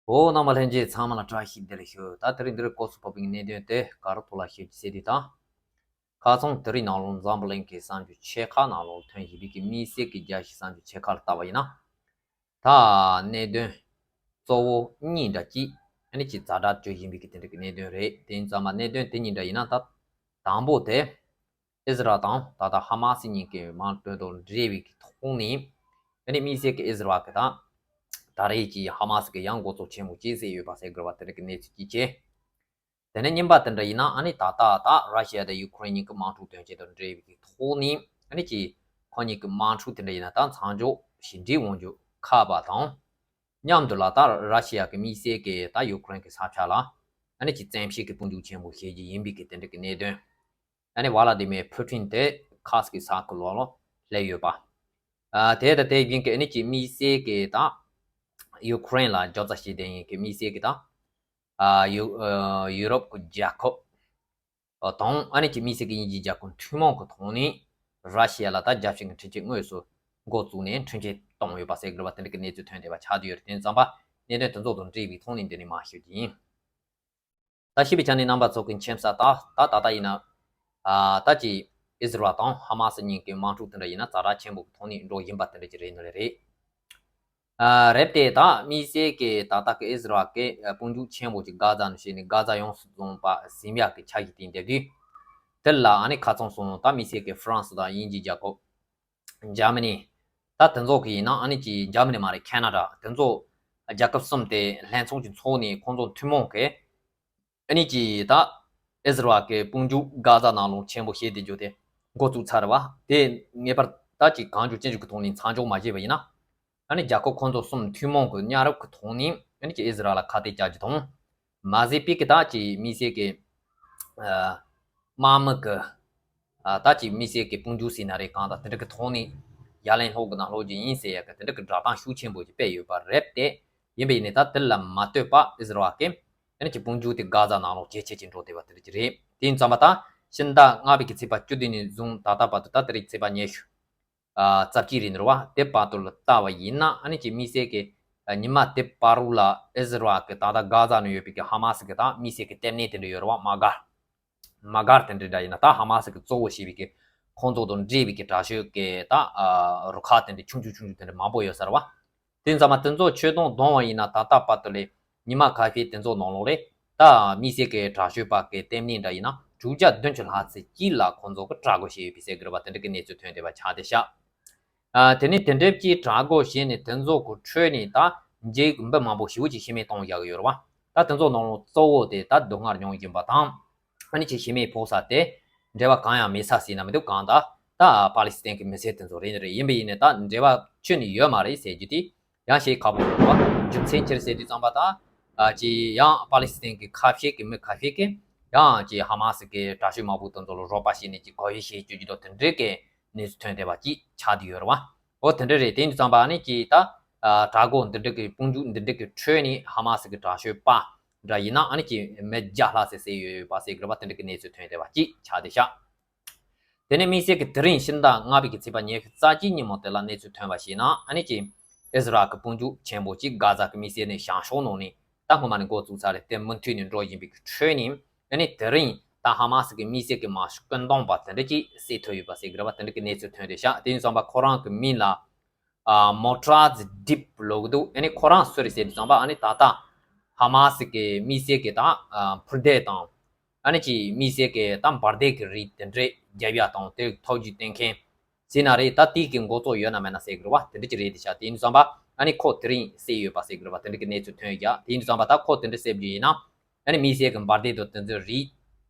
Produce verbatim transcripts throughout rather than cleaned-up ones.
འོ། རྣམ་པ་ལྷན་རྒྱས་ཚང་མ་ལ་བཀྲ་ཤིས་བདེ་ལེགས་ཞུ། ད་དེ་རིང་འདིར་སྐོར་སུ་ཕབ་པའི་གནད་དོན་དེ་ག་རུ་ཐོག་ལ་ཤོད་ཀྱི་ཟེར་དུས་དང་། ཁ་སང་དེ་རིང་ནང་ལོགས་འཛམ་བུ་གླིང་གི་གསར་འགྱུར་ཆེ་ཁག་ནང་ལོགས་ཐོན་བཞིན་པའི་གི་དམིགས་བསལ་གྱི་རྒྱལ་སྤྱིའི་གསར་འགྱུར་ཆེ་ཁག་ལ་བལྟས་པ་ཡིན་ན། ད་གནད་དོན་གཙོ་བོ་གཉིས་འདྲ་གཅིག་ཨ་ནི་གཅིག་ཛ་དྲག་བྱེད་བཞིན་པའི་གི་དེ་འདྲ་གི་གནད་དོན་རེད། དེ་ཡིན་ཙང་མ་གནད་དོན་དེ་གཉིས་འདྲ་ཡིན་ན། ད་དང་པོ་དེ། ཨི་ཟི་རལ་དང་ད་ལྟ་ཧ་མ་སི་གཉིས་ཀྱི་དམག་དོན་དང་འབྲེལ་བའི་ཐོག་ནས། ཨ་ནི་དམིགས་བསལ་གྱི་ཨི་ཟི་རལ་གྱི་ད་ད་རེས་ཀྱི་ཧ་མ་སི་གི་ཡང་འགོ་བཙུགས་ཆེན་པོ་ཅིག་བཟོས་ཡོད་པ་ཟེར་དགོས་པ་དེ་འདྲ་གི་གནས་ཚུལ་ཅིག་བྱས། དེ་ནས་གཉིས་པ་དེ་འདྲ་ཡིན་ན། ཨ་ནི་ད་ལྟ་ད་ར་ཤི་ཡ་དང་ཡུ་ཁུ་རེན་གཉིས་ཀྱི་དམག་འཁྲུག་དོན་རྐྱེན་དང་འབྲེལ་བའི་ཐོག་ནས། ཨ་ནི་ཀྱི་ཁོ་གཉིས་ཀྱི་དམག་འཁྲུག་དེ་འདྲ་ཡིན་ན་ད་མཚམས་འཇོག་ཞི་འགྲིག་ཡོང་རྒྱུ་ཁག་པ་དང་། མཉམ་དུ་ལ་ད་ར་ཤི་ཡ་གི་དམིགས་བསལ་གྱི་ད་ཡུ་ཁུ་རེན་གྱི་ས་ཆ་ལ་ཨ་ནི་ཀྱི་བཙན་ཤེད་ཀྱི་དཔུང་འཇུག་ཆེན་པོ་བྱེད་རྒྱུ་ཡིན་པའི་གི་དེ་འདྲ་གི་གནད་དོན། ཨ་ནི་ཝ་ལ་ཏི་མེར་ཕུ་ཊིན་དེ་ཁ་སང་གི་ས་ཁུལ་ལོགས་ལ་སླེབས་ཡོད་པ། ཨ་དེ་དང་དེ་བཞིན་གྱི་ཨ་ནི་ཀྱི་དམིགས་བསལ་གྱི་ད་ཡུ་ཁུ་རེན་ལ་རྒྱབ་རྩ་བྱེད་མཁན་གྱི་དམིགས་བསལ་གྱི་ད་ཨ་ཡུ་ཨ་ཡུ་རོབ་ཀྱི་རྒྱལ་ཁབ་དང་། ཨ་ནི་ཀྱི་དམིགས་བསལ་གྱི་དབྱིན་ཇིའི་རྒྱལ་ཁབ་ཐུན་མོང་གི་ཐོག་ནས་ར་ཤི་ཡ་ལ་ད་རྒྱབ་སྐྱོར་གྱི་འཕྲིན་ཆེན་དངོས་སུ་འགོ་བཙུགས་ནས་འཕྲིན་ཆེན་བཏང་ཡོད་པ་ཟེར་དགོས་པ་དེ་འདྲ་གི་གནས་ཚུལ་ཐོན་བསྡད་པ་ཆགས་བསྡད་ཡོད་རེད། དེ་ཙམ་པ་གནད་དོན་དེ་ཚོ་དང་འབྲེལ་བའི་ཐོག་ནས་འདི་ནས་མར་ཞུ་རྒྱུ་ཡིན། ད་ཞིབ་པའི་ཆ་ནས་རྣམ་པ་ཚོ་གི་མཁྱེན་ས་ད་ད་ད་ལྟ་ཡིན་ན། ཨ་ད་ཀྱི་ཨི་ཟི་རལ་དང་ཧ་མ་སི་གཉིས་ཀྱི་དམག་འཁྲུག་དེ་འདྲ་ཡིན་ན་ཛ་དྲག་ཆེན་པོ་གི་ཐོག་ནས་འགྲོ་བཞིན་པ་དེ་འདྲ་ཅིག་རེད་ནི་རེད། ཨ་རེད་དེ། ད་དམིགས་བསལ་གྱི་ད་ལྟ་གི་ཨི་ཟི་རལ་གྱི་དཔུང་འཇུག་ཆེན་པོ་ཅིག་གྷ་ཛ་ནས་བྱས་ནས་གྷ་ཛ་ཡོངས་སུ་རྫོགས་པ་ཟིན་ཡག་གི་འཆར་གཞི་དེ་འདེབས་དུས། དེ་ལ་ཨ་ནི་ཁ་ཚང་སོང་ད་དམིགས་བསལ་གྱི་ཧྥ་རན་སི་དང་དབྱིན་ཇིའི་རྒྱལ་ཁབ། འཇར་མ་ནི། ད་དེ་ཚོ་གི་ཡིན་ན་ཨ་ནི་ཀྱི་འཇར་མ་ནི་མ་རེད། ཁེ་ན་ཌ། དེ་ཚོ་རྒྱལ་ཁབ་གསུམ་དེ་ལྷན་ཚོགས་ཀྱི་ཚོགས་ནས་ཁོང་ཚོ་ཐུན་མོང་གི་ཨ་ནི་ཀྱི་ད་ཨི་ཟི་རལ་གྱི་དཔུང་འཇུག་གྷ་ཛ་ནང་ལོགས་ཆེན་པོ་བྱས་ཏེ་འཇོག་དེ་འགོ་བཙུགས་ཚར་བ་དེ། ངེས་པར་ད་ཀྱི་གང་བྱུང་ཅི་བྱུང་གི་ཐོག་ནས་མཚམས་འཇོག་མ་བྱས་པ་ཡིན་ན། ཨ་ནི་རྒྱལ་ཁབ་ཁོང་ཚོ་གསུམ་ཐུན་མོང་གི་མཉམ་རུབ་ཀྱི་ཐོག་ནས་ཨ་ནི་ཀྱི་ཨི་ཟི་རལ་ལ་ཁ་གཏད་བཅག་རྒྱུ་དང་། མ་ཟད་པའི་གི་ད་ཀྱི་དམིགས་བསལ་གྱི་ཨ་དམག་མི་གི་ཨ་ད་ཀྱི་དམིགས་བསལ་གྱི་དཔུང་འཇུག་ཟེར་ན་རེད། གང་ལྟར་དེ་འདྲ་གི་ཐོག་ནས་ཡ་ལན་སློག་གི་ན་སློག་རྒྱུ་ཡིན་ཟེར་ཡ་གི་དེ་འདྲ་གི་བསྒྲགས་གཏམ་ཤུགས་ཆེན་པོ་ཅིག་སྤེལ་ཡོད་པ་རེད་དེ། ཡིན་པ་ཡིན་ནའི་ད་དེ་ལ་མ་ལྟོས་པ་ཨི་ཟི་རལ་གྱི་ཨ་ནི་ཀྱི་དཔུང་འཇུག་དེ་གྷ་ཛ་ནང་ལོགས་ཇེ་ཆེ་ཅིག་འགྲོ་བསྡད་པ་དེ་འདྲ་ཅིག་རེད། དེ་ཡིན་ཙང་མ་ད་ཕྱི་ཟླ་ལྔ་པའི་གི་ཚེས་པ་བཅུ་བདུན་ནས་བཟུང་ད་ལྟ་བར་དུ་ད་དེ་རིང་ཚེས་པ་ཉི་ཤུ། ཨ་རྩ་བཞི་རེད་འདུག་བ། དེ་བར་དུ་ལ་བལྟ་བ་ཡིན་ན་ཨ་ནི་ཀྱི་དམིགས་བསལ་གྱི་ཨ་ཉི་མ་དེ་བར་དུ་ལ་ཨི་ཟི་རལ་གྱི་ད་ལྟ་གྷ་ཛ་ནང་ཡོད་པའི་གི་ཧ་མ་སི་གི་ད་དམིགས་བསལ་གྱི་ལྟེ་གནས་དེ་འདྲ་ཡོད་རེད་བ། དམག་སྒར། དམག་སྒར་དེ་འདྲ་འདྲ་ཡིན་ན་ད་ཧ་མ་སི་གི་གཙོ་བོ་བྱས་པའི་གི་ཁོང་ཚོ་དང་འབྲེལ་བའི་གི་དྲག་ཤོས་ཀྱི་ད་ཨ་རུ་ཁག་དེ་འདྲ་ཆུང་ཆུང་ཆུང་ཆུང་དེ་འདྲ་མང་པོ་ཡོད་ས་རེད་བ། དེ་ཙམ་མ་དེ་ཚོ་ཆོད་གཏོང་བཏང་བ་ཡིན་ན་ད་ལྟ་བར་དུ་ལས་ཉི་མ་ཁ་ཤས་དེ་ཚོ་ནང་ལོགས་ལས་ད་དམིགས་བསལ་གྱི་དྲག་ཤོས་པ་གི་ལྟེ་གནས་འདྲ་ཡིན་ན་དྲུག་བརྒྱ་བདུན་ཅུ་ལྷག་ཙམ་ཅིག་ལ་ཁོང་ཚོ་གི་དྲག་རྒོལ་བྱས་ཡོད་པའི་ཟེར་གི་རེད་བ། དེ་འདྲ་གི་གནས་ཚུལ་ཐོན་བསྡད་པ་ཆགས་བསྡད་ཤག་ཨ་དེ་ནས་དེ་འདྲ་ཅིག་དྲག་རྒོལ་བྱས་ནས་དེ་ཚོ་གི་ཁྲོད་ནས་ད་འཇིགས་མི་མང་པོ་ཞེ་པོ་ཅིག་ཤི་རྨས་བཏང་བཞག་གི་ཡོད་རེད་བ། ད་དེ་ཚོ་ནང་ལོགས་གཙོ་བོ་དེ་ད་སྡུག་བསྔལ་མྱོང་བཞིན་པ་དང་། ཨ་ནི་ཅིག་ཤི་རྨས་ཕོག་ས་དེ་འབྲེལ་བ་གང་ཡང་མེད་ས་ཟེར་ན་མི་འདུག་གང་ལྟར་ད་པ་ལི་སི་ཐན་གྱི་མི་སེར་དེ་ཚོ་རེད་ནི་རེད། ཡིན་པ་ཡིན་ནའི་ད་འབྲེལ་བ་ཁྱོན་ནས་ཡོད་མ་རེད་ཟེར་རྒྱུ་དེ་ཡང་བཤད་ཁག་པོ་རེད་བ། རྒྱུ་མཚན་ཅི་རེད་ཟེར་དུས་ཙམ་པ་ད་ཨ་ཅིག་ཡང་པ་ལི་སི་ཐན་གྱི་ཁ་ཤས་ཀྱི་མི་ཁ་ཤས་ཀྱིས་ཡང་ཅིག་ཧ་མ་སི་གི་དྲག་ཤོས་དམག་དཔུང་དེ་ཚོ་ལ་རོགས་པ་བྱས་ནས་ཅིག་གོ་ཡི་ཞེས་བརྗོད་རྒྱུ་དང་དེ་འདྲའི་གི་གནས་ཚུལ་ཐོན་བསྡད་པ་ཅིག་ཆགས་བསྡད་ཡོད་རེད་བ། འོ་དེ་འདྲ་རེད། དེ་ཡིན་དུས་ཙམ་པ་ཨ་ནི་ཅིག་ད་ཨ་དྲག་རྒོལ་འདི་འདྲ་གི་དཔུང་འཇུག་འདི་འདྲ་གི་ཁྲོད་ནས་ཧ་མ་སི་གི་དྲག་ཤོས་པ་འདྲ་ཡིན་ན་ཨ་ནི་ཅིག་མི་བརྒྱ་ལྷག་ཙམ་བསད་ཡོད་པ་ཟེར་གི་རེད་བ། དེ་འདྲ་གི་གནས་ཚུལ་ཐོན་བསྡད་པ་ཅིག་ཆགས་བསྡད་ཤག་དེ་ནས་དམིགས་བསལ་གྱི་དེ་རིང་ཕྱི་ཟླ་ལྔ་པའི་གི་ཚེས་པ་ཉི་ཤུ་རྩ་གཅིག་ཉིན་མོ་དེ་ལ་གནས་ཚུལ་ཐོན་པ་ཞིག་ན་ཨ་ནི་ཅིག་ཨི་ཟི་རལ་གྱི་དཔུང་འཇུག་ཆེན་པོ་ཅིག་གྷ་ཛ་གི་དམིགས་བསལ་ནས་བྱང་ཕྱོགས་ནང་ནས་ད་སྔོན་མ་ནས་འགོ་བཙུགས་ཚར་རེད། དེ་མུ་མཐུད་ནས་འགྲོ་བཞིན་པའི་གི་ཁྲོད་ནས་ཨ་ནི་དེ་རིང་ད་ཧ་མ་སི་གི་དམིགས་བསལ་གྱི་དམག་ཤོག་ཀུན་སྟོང་པ་དེ་འདྲ་ཅིག་བསད་ཐུབ་ཡོད་པ་ཟེར་གི་རེད་བ། དེ་འདྲ་གི་གནས་ཚུལ་ཐོན་རེད་ཤག་དེ་ཡིན་ཙང་པ་ཁོ་རང་གི་མིང་ལ་ཨ་མོ་ཏྲ་ཛི་ཌིབ་ལབ་གི་འདུག་ཨ་ནི་ཁོ་རང་སུ་རེད་ཟེར་དུས་ཙམ་པ་ཨ་ནི་ད་ལྟ་ཧ་མ་སི་གི་དམིགས་བསལ་གྱི་ད་ཨ་འཕུར་མདེལ་དང་། ཨ་ནི་ཅིག་དམིགས་བསལ་གྱི་ད་འབར་མདེལ་གྱི་རིགས་དེ་འདྲས་རྒྱབ་ཡ་དང་དེ་ཐོག་བརྒྱུད་བསྟན་མཁན་ཟེར་ན་རེད། ད་དེའི་གི་འགོ་གཙོ་ཡོད་ན་མེད་ན་ཟེར་གི་རེད་བ། དེ་འདྲས་ཅིག་རེད་དེ་ཤག་དེ་ཡིན་དུས་ཙམ་པ་ཨ་ནི་ཁོ་དེ་རིང་བསད་ཡོད་པ་ཟེར་གི་རེད་བ། དེ་འདྲས་ཀྱི་གནས་ཚུལ་ཐོན་ཡོད་ཀྱག་དེ་ཡིན་དུས་ཙམ་པ་ད་ཁོ་དེ་འདྲས་བསད་རྒྱུ་ཡིན་ན་ཨ་ནི་དམིགས་བསལ་གྱི་འབར་མདེལ་དང་དེ་ཚོའི་རིགས་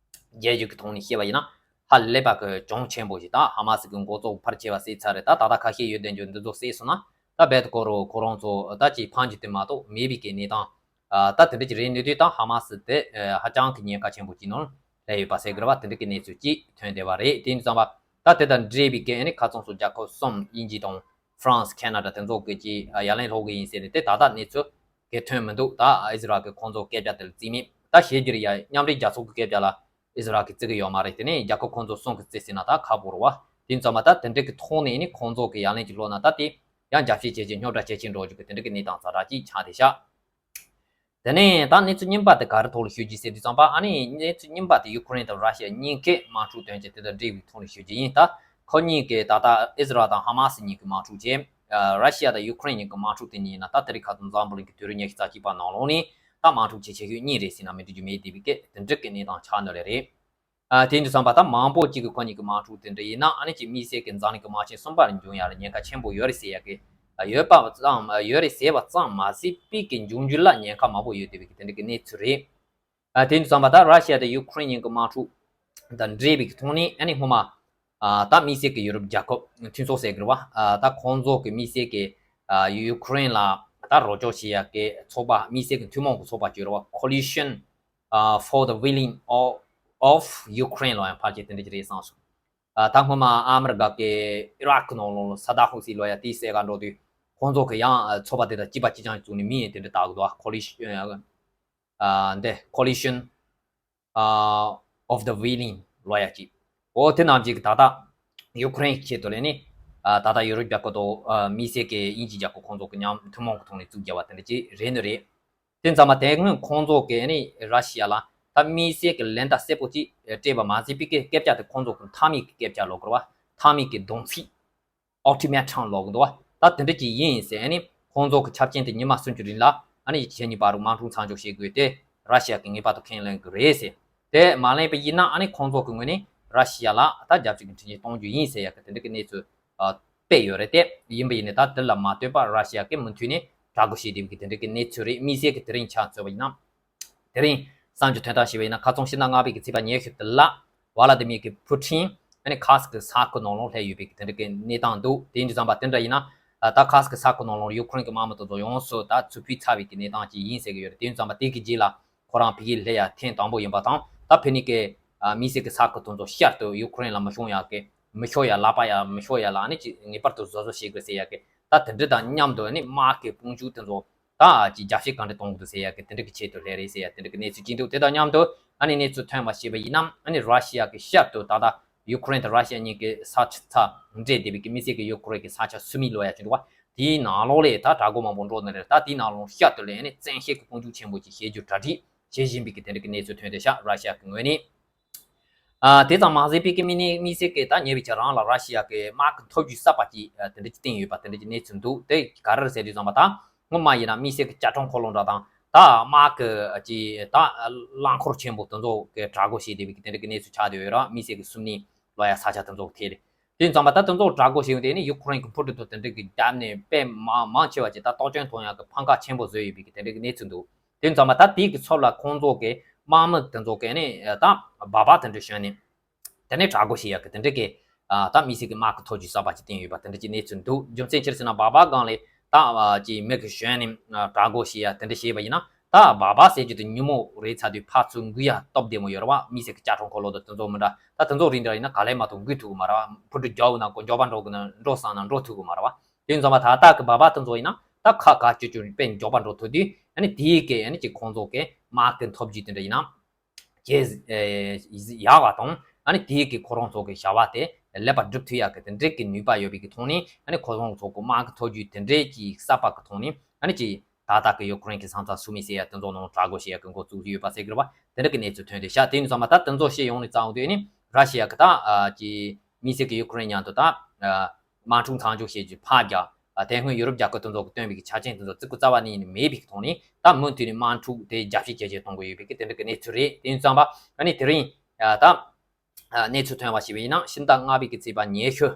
རྒྱག་རྒྱུ་གི་ཐོག་ནས་བཤད་པ་ཡིན་ན་ཧ་ལས་པ་གི་གྱོང་ཆེན་པོ་ཞིག་ད་ཧ་མ་སི་གི་འགོ་གཙོ་ཕལ་ཆེ་བ་བསད་ཚར་རེད། ད་ད་ལྟ་ཁ་ཤས་ཡོད་དེ་འཇོག་འདི་ཚོ་བསད་སོང་ན་ད་རྦད་དེ་ཁོ་རང་ཁོ་རང་ཚོ་ད་ཅིག་ཕམ་རྒྱུ་དེ་མ་གཏོགས་མེད་པའི་གི་གནས་སྟངས། ཨ་ད་དེ་འདྲ་ཅིག་རེད་ནི་དུས་ད་ཧ་མ་སི་དེ་ཨ་ཧ་ཅང་གི་ཉེན་ཁ་ཆེན་པོ་ཅིག་ནང་སླེབས་ཡོད་པ་ཟེར་གི་རེད་བ། དེ་འདྲ་གི་གནས་ཚུལ་ཅིག་ཐོན་བསྡད་པ་རེད། དེ་ཡིན་དུས་ཙམ་པ་ད་དེ་དང་འབྲེལ་བའི་གི་ཨ་ནི་ཁ་ཚང་སོ་རྒྱལ་ཁབ་གསུམ་དབྱིན་ཇི་དང་ཧྥ་རན་སི་ཁེ་ན་ཌ་དེ་ཚོ་གི་ཅིག་ཨ་ཡ་ལན་སློག་གི་ཡིན་ཟེར་ནས་དེ་ད་ལྟ་གནས་ཚུལ་གི་ཐོན་མི་འདུག་ད་ཨི་ཟི་རལ་གི་ཁོང་ཚོ་སྐད་ཆ་དེ་ལ་བརྩི་མེད། ད་བཤད་རྒྱུ་རེད་ཡ། མཉམ་འབྲེལ་རྒྱལ་ཚོགས་གི་སྐད་ཆ་ལ་ཨི་ཟི་རལ་གི་བརྩི་གི་ཡོད་མ་རེད། དེ་ནས་རྒྱལ་ཁབ་ཁོང་ཚོ་གསུམ་གི་བརྩི་ཟེར་ན་ད་ཁག་པོ་རེད་བ། དེ་ཡིན་ཙམ་པ་ད་དེ་འདྲ་གི་ཐོག་ནས་ཨ་ནི་ཁོང་ཚོ་གི་ཡ་ལན་ཅིག་སློག་ན་ད་དེ་ཡང་རྒྱ་བཤད་བྱེད་ཀྱི་རྙོག་དྲ་ཇེ་ཆེ་འགྲོ་རྒྱུ་གི་དེ་འདྲ་གི་གནས་སྟངས་ཛ་དྲག་ཅིག་ཆགས་བསྡད་ཤག་དེ་ནས་ད་གནས་ཚུལ་རྙིང་པ་དེ་ག་རེ་ཐོག་ལ་ཤོད་རྒྱུ་ཟེར་དུས་ཙམ་པ། ཨ་ནི་གནས་ཚུལ་རྙིང་པ་དེ་ཡུ་ཁུ་རེན་དང་ར་ཤི་ཡ་གཉིས་ཀས་དམག་འཁྲུག་སྟོན་ཆེད་དེ་དང་འབྲེལ་བའི་ཐོག་ལ་ཤོད་རྒྱུ་ཡིན། ད་ཁོ་གཉིས་ཀས་ད་ལྟ་ཨི་ཟི་རལ་དང་ཧ་མ་སི་གཉིས་ཀྱི་དམག་འཁྲུག་བྱས། ར་ཤི་ཡ་དང་ཡུ་ཁུ་རེན་གཉིས་ཀྱི་དམག་འཁྲུག་དེ་གཉིས་ཡིན་ན། ད་དེ་རིང་ཁ་སང་འཛམ་བུ་གླིང་གི་དུས་རབས་ཉི་ཤུ་རྩ་གཅིག་པ་ནང་ལོགས་ནས་ད་དམག་འཁྲུག་ཆེ་ཆེ་ཤོས་གཉིས་རེད་ཟེར་ན་མི་འགྲིག་རྒྱུ་མེད། དེ་བས་ཀྱི་དེ་འདྲ་གི་གནས་སྟངས་ཆགས་ནི་ལས་རེད། ཨ་དེ་འདྲ་ཙམ་པ་ད་མང་པོ་གཅིག་གི་ཁོ་གཉིས་ཀྱི་དམག་འཁྲུག་དེ་འདྲ་ཡིན་ན། ཨ་ནི་ཅིག་དམིགས་བསལ་གྱི་འཛམ་གླིང་གི་དམག་ཆེན་གསུམ་པར་འབྱུང་ཡ་ལ་ཉེན་ཁ་ཆེན་པོ་ཡོད་རེད་ཟེར་ཡ་གི་ཡོད་པ་ཙམ་ཡོད་རེད་ཟེར་བ་ཙམ་མ་ཟད། དཔེ་གི་འབྱུང་འགྱུར་ལ་ཉེན་ཁ་མང་པོ་ཡོད་བསྡད་པའི་གི་དེ་འདྲ་གི་གནས་ཚུལ་རེད། ཨ་དེ་འདྲ་ཙམ་པ་ད་ར་ཤི་ཡ་དང་ཡུ་ཁུ་རེན་གཉིས་ཀྱི་དམག་འཁྲུག་དང་འབྲེལ་བའི་གི་ཐོག་ནས། ཨ་ནི་སྔོན་མ་ཨ་ད་དམིགས་བསལ་གྱི་ཡུ་རོབ་རྒྱལ་ཁབ་མཐུན་ཚོགས་ཟེར་གི་རེད་བ། ཨ་ད་ཁོང་ཚོ་གི་དམིགས་བསལ་གྱི་ཨ་ཡུ་ཁུ་རེན་ལ་ད་རོགས་སྐྱོར་བྱེད་ཡ་གི་ཚོགས་པ། དམིགས་བསལ་གྱི་ཐུན་མོང་གི་ཚོགས་པ་ཅིག་ཡོད་རེད་བ། Coalition ཨ་for the Willing of of Ukraine ལོ་ཡང་ཕལ་ཆེར་དེ་འདྲ་ཅིག་རེད་བསམ་སོང་། ཨ་ད་སྔོན་མ་ཨ་མི་རི་ཀ་གི་ཨི་རག་གི་ནང་ལོགས་ལ་ས་དཱམ་ཧུ་སི་ལོ་ཡ་དེའི་སྲས་ཀ་འགྲོ་དུས། ཁོང་ཚོ་གི་ཡང་ཨ་ཚོགས་པ་དེ་དང་གཅིག་པ་གཅིག་རྐྱང་བཙུགས་ནས་མིང་དེ་འདྲ་བཏགས་གི་འདུག་ཨ། Coalition ཨ་འདི་Coalition ཨ་of the Willing ལོ་ཡ་གཅིག་འོ་དེ་རྣམས་ཀྱིས་ད་ལྟ་ཡུ་ཁུ་རེན་གྱི་ཆེད་དུ་ལས་ནི། ཨ་ད་ལྟ་ཡུ་རོབ་རྒྱལ་ཁབ་དང་ཨ་དམིགས་བསལ་གྱི་དབྱིན་ཇི་རྒྱལ་ཁབ་ཁོང་ཚོ་གི་མཉམ་ཐུན་མོང་གི་ཐོག་ནས་བཙུགས་རྒྱབ་པ་དེ་འདྲ་ཅིག་རེད་ནི་རེད། དེ་ཙམ་པ་དེ་སྔོན་ཁོང་ཚོ་གིས་ནི་ར་ཤི་ཡ་ལ་ད་དམིགས་བསལ་གྱི་ལན་བརྡ་གསལ་པོ་ཅིག་སྤྲད་པ་མ་ཟད། པའི་གི་སྐད་ཆ་དེ་ཁོང་ཚོ་གི་མཐའ་མའི་གི་སྐད་ཆ་ལབ་དགོས་རེད་བ། མཐའ་མའི་གི་སྡོམ་ཚིག Ultimatum ལབ་གི་འདུག་བ། ད་དེ་འདྲ་ཅིག་ཡིན་ཟེར། ཨ་ནི་ཁོང་ཚོ་གི་འཆར་ཅན་དེ་ཉི་མ་སུམ་ཅུ་རིང་ལ་ཨ་ནི་ཁྱེད་གཉིས་བར་དུ་དམག་འཁྲུག་མཚམས་འཇོག་བྱེད་དགོས་དེ་ར་ཤི་ཡ་གིས་ངེས་པར་དུ་ཁས་ལེན་དགོས་རེད་ཟེར། དེ་མ་ལེན་པ་ཡིན་ན། ཨ་ནི་ཁོང་ཚོ་གི་ངོས་ནས་ར་ཤི་ཡ་ལ་ད་རྒྱབ་སྐྱོར་གྱི་འཕྲིན་ཆས་གཏོང་རྒྱུ་ཡིན་ཟེར་ཡ་གི་དེ་འདྲ་གི་གནས་ཚུལ་ཨ་སྤེལ་ཡོད་རེད། དེ་ཡིན་པ་ཡིན་ནའི་ད་དེ་ལ་མ་ལྟོས་པར་ར་ཤི་ཡ་གིས་མུ་མཐུད་ནས་དྲག་རྒོལ་བྱེད་བསྡད་པའི་གི་དེ་འདྲ་གི་གནས་ཚུལ་རེད། དམིགས་བསལ་གྱི་དེ་རིང་ཆ་མཚོན་པ་ཡིན་ན། དེ་རིང་གསར་འགྱུར་ཐོན་སྟངས་བྱས་པ་ཡིན་ན། ཁ་སང་ཕྱི་ཟླ་ལྔ་པའི་གི་ཚེས་པ་ཉི་ཤུ་དེ་ལ་ཝ་ལ་དི་མིར་གི་ཕུ་ཊིན་ཨ་ནི་ཁ་སི་ཀི་ས་ཁུལ་ནང་ལོགས་སླེབས་ཡོད་པའི་གི་དེ་འདྲ་གི་གནས་སྟངས་འདུག་དེ་ཡིན་དུས་ཙམ་པ་དེ་འདྲ་ཡིན་ན། ཨ་ད་ཁ་སི་ཀི་ས་ཁུལ་ནང་ལོགས་ཡུ་ཁུ་རེན་གི་དམག་མི་དེ་ཚོ་ཡོངས་སུ་ད་ཚུར་ཕུད་ཚར་བའི་གི་གནས་སྟངས་ཅིག་ཡིན་ཟེར་གི་ཡོད་རེད། དེ་ཡིན་དུས་ཙམ་པ་དེ་གི་རྗེས་ལ་ཁོ་རང་ཕ་གིར་སླེབས་ཡ་ཐེངས་དང་པོ་ཡིན་པ་དང་། ད་ཕ་གི་ནས་གི་ཨ་དམིགས་བསལ་གི་ས་ཁུལ་དེ་ཚོ་ཤར་དུ་ཡུ་ཁུ་རེན་ལ་མི་ཤོང་ཡ་གི་མི་ཤོར་ཡ། ལག་པ་ཡ་མི་ཤོར་ཡ་ལ་ཨ་ནི་ཅིག་ངེས་པར་དུ་བཟོ་བཟོ་བྱེད་དགོས་ཟེར་ཡ་གི། ད་དེ་འདྲ་དང་མཉམ་དུ་ཨ་ནི་དམག་གི་དཔུང་ཤུགས་དེ་ཚོ་ད་ཅིག་རྒྱབ་བཤིག་གང་འདྲ་གཏོང་དགོས་འདུག་ཟེར་ཡ་གི་དེ་འདྲ་གི་ཆེད་དུ་སླེབས་རེད་ཟེར་ཡ་དེ་འདྲ་གི་གནས་ཚུལ་ཅིག་འདུག་དེ་དང་མཉམ་དུ་ཨ་ནི་གནས་ཚུལ་ཐོན་པ་ཞིག་ཡིན་ན། ཨ་ནི་ར་ཤི་ཡ་གི་ཤར་དུ་ད་ལྟ་ཡུ་ཁུ་རེན་དང་ར་ཤི་ཡ་གཉིས་ཀྱི་ས་ཆ་འབྲེལ་བསྡད་པའི་གི་དམིགས་བསལ་གྱི་ཡུ་ཁུ་རེན་གྱི་ས་ཆ་སུ་མི་ལབ་ཡ་ཅིག་འདུག་བ། དེའི་ནང་ལོགས་ལ་ད་དྲག་རྒོལ་མང་པོ་འགྲོ་ནི་རེད། ད་དེའི་ནང་ལོགས་ཤར་དུ་ལ་ཨ་ནི་བཙན་ཤེད་ཀྱི་དཔུང་ཤུགས་ཆེན་པོ་ཅིག་བྱེད་རྒྱུ་གྲ་སྒྲིག་བྱེད་བཞིན་པའི་གི་དེ་འདྲ་གི་གནས་ཚུལ་ཐོན་བསྡད་ཤག་ར་ཤི་ཡ་གི་ངོས་ནས། ཨ་དེ་ཙམ་མ་ཟད། པའི་གི་མི་ནི་དམིགས་བསལ་གྱི་ད་ཉེ་བའི་ཆར་རང་ལ་ར་ཤི་ཡ་གི་དམག་གི་འཐབ་ཇུས་གསར་པ་ཅིག་ཨ་དེ་འདྲ་ཅིག་བཏིང་ཡོད་པ་དེ་འདྲ་ཅིག་གནས་ཚུལ་འདུག་དེ་ག་རེ་རེད་ཟེར་དུས་ཙམ་པ། ད་སྔོན་མ་ཡིན་ན་དམིགས་བསལ་གྱི་ཅ་ཁྲུང་འཁོར་ལོ་འདྲ་དང་། ད་དམག་གི་ཅིག་ད་རླངས་འཁོར་ཆེན་པོ་དེ་ཚོ་གི་དྲག་རྒོལ་བྱས་བསྡད་པའི་གི་དེ་འདྲ་གི་གནས་ཚུལ་ཆགས་བསྡད་ཡོད་ར། དམིགས་བསལ་གྱི་སུམ་ནི་ལོ་ཡ་ས་ཆ་དེ་ཚོ་ཐད་རེད། དེ་ཙམ་པ་ད་དེ་ཚོ་དྲག་རྒོལ་བྱས་ཡོང་དུས་ནི་ཡུ་ཁུ་རེན་གྱི་འཕུར་གྲུ་དང་དེ་འདྲ་གི་བརྒྱབ་ནས་དཔེ་མང་མང་ཆེ་བ་ཅིག་ད་ལྟོ་ཅན་ཐོན་ཡག་གི་འཕང་ཁ་ཆེན་པོ་བཟོས་ཡོད་པའི་གི་དེ་འདྲ་གི་གནས་ཚུལ་འདུག་དེ་ཙམ་པ་ད་དེའི་གི་ཚབ་ལ་ཁོང་ཚོ་གི་དམག་མི་དེ་ཚོ་གི་ནི་ད་སྦག་སྦག་དེ་འདྲ་ཞོན་ནས་དེ་ནས་དྲག་རྒོལ་བྱེད་ཡག་གི་དེ་འདྲ་གི་ཨ་ད་དམིགས་བསལ་གི་དམག་གི་འཐབ་ཇུས་གསར་པ་ཅིག་བཏིང་ཡོད་པ་དེ་འདྲ་གི་གནས་ཚུལ་འདུག་རྒྱུ་མཚན་ཅི་རེད་ཟེར་ན། སྦག་སྦག་སྒང་ལ་ད་ཨ་ཅིག་མི་གི་ཞོན་ནས་ཨ་དྲག་རྒོལ་བྱེད་ཡག་དེ་འདྲ་བྱས་པ་ཡིན་ན། ད་སྦག་སྦག་ཟེར་རྒྱུ་དེ་ཉིན་མོ་རེད་ཚར་དུས་ཕར་ཚུར་འགུལ་ཡག་སྟབས་བདེ་མོ་ཡོད་རེད་བ། དམིགས་བསལ་གི་ཅ་ཁྲུང་འཁོར་ལོ་དང་དེ་ཚོ་མི་འདྲ། ད་དེ་ཚོ་རིགས་འདྲ་ཡིན་ན་ག་ལེར་མ་གཏོགས་འགུལ་ཐུབ་གི་མ་རེད་བ། འཕུར་གྲུ་རྒྱག་འོ་ན་ཀོ་མགྱོགས་པ་འགྲོ་གི་ན་འགྲོ་བསམ་ན་འགྲོ་ཐུབ་གི་མ་རེད་བ། དེ་ཙམ་པ་ད་ལྟ་གི་སྦག་སྦག་དེ་ཚོ་ཡིན་ན་ད་ཁག་ཁག་ཅོ་ཅོ་དཔེ་མགྱོགས་པ་འགྲོ་ཐུབ་དུས། ཨ་ནི་དེའི་གི་ཨ་ནི་ཅིག་ཁོང་ཚོ་གི་དམག་གི་འཐབ་ཇུས་དེ་འདྲ་ཡིན་ན་བྱེད་ཨེ་ཡག་པ་དང་། ཨ་ནི་དེའི་གི་ཁོ་རང་ཚོ་གི་བྱ་བ་དེ་ལེགས་པར་སྒྲུབ་ཐུབ་ཡག་གི་དེ་འདྲའི་གི་ནུས་པ་ཡོད་པའི་གི་ཐོག་ནས། ཨ་ནི་ཁོ་རང་ཚོ་གི་དམག་གི་འཐབ་ཇུས་དེ་འདྲའི་གི་གསར་པ་གི་ཐོག་ནས། ཨ་ནི་ཅིག་ད་ལྟ་གི་ཡུ་ཁུ་རེན་གི་ས་མཚམས་སུ་མི་ཟེར་ཡ་དེ་ཚོ་ནང་དྲག་རྒོལ་བྱེད་ཡ་གི་འགོ་བཙུགས་ཡོད་པ་ཟེར་གི་རེད་བ། དེ་འདྲ་གི་གནས་ཚུལ་ཐོན་བསྡད་ཤག་དེ་ཡིན་དུས་ཙམ་པ་ད་དེ་ཚོ་བཤད་ཡོང་ནས་ཙང་དུས་ནི་ར་ཤི་ཡ་གི་ད་ཨ་ཅིག་དམིགས་བསལ་གི་ཡུ་ཁུ་རེན་མཉམ་དུ་ད་ཨ་དམག་འཁྲུག་མཚམས་འཇོག་བྱེད་རྒྱུ་ཕར་རྒྱག་ཨ་དེ་སྔོན་ཡུ་རོབ་རྒྱལ་ཁབ་དེ་ཚོ་གི་བཏོན་པའི་གི་ཆ་རྐྱེན་དེ་ཚོ་བརྩི་བཀུར་རྩ་བ་ནས་མེད་པའི་གི་ཐོག་ནས། ད་མུ་མཐུད་ནས་དམག་འཁྲུག་དེ་རྒྱ་བསྐྱེད་རྒྱ་བསྐྱེད་གཏོང་དགོས་ཡོད་པའི་གི་དེ་འདྲ་གི་གནས་ཚུལ་རེད། དེ་ཡིན་དུས་ཙམ་པ་ཨ་ནི་དེ་རིང་ཨ་ད་ཨ་གནས་ཚུལ་ཐོན་པ་ཞིག་ཡིན་ན། ཕྱི་ཟླ་ལྔ་པའི་གི་ཚེས་པ་ཉི་ཤུ་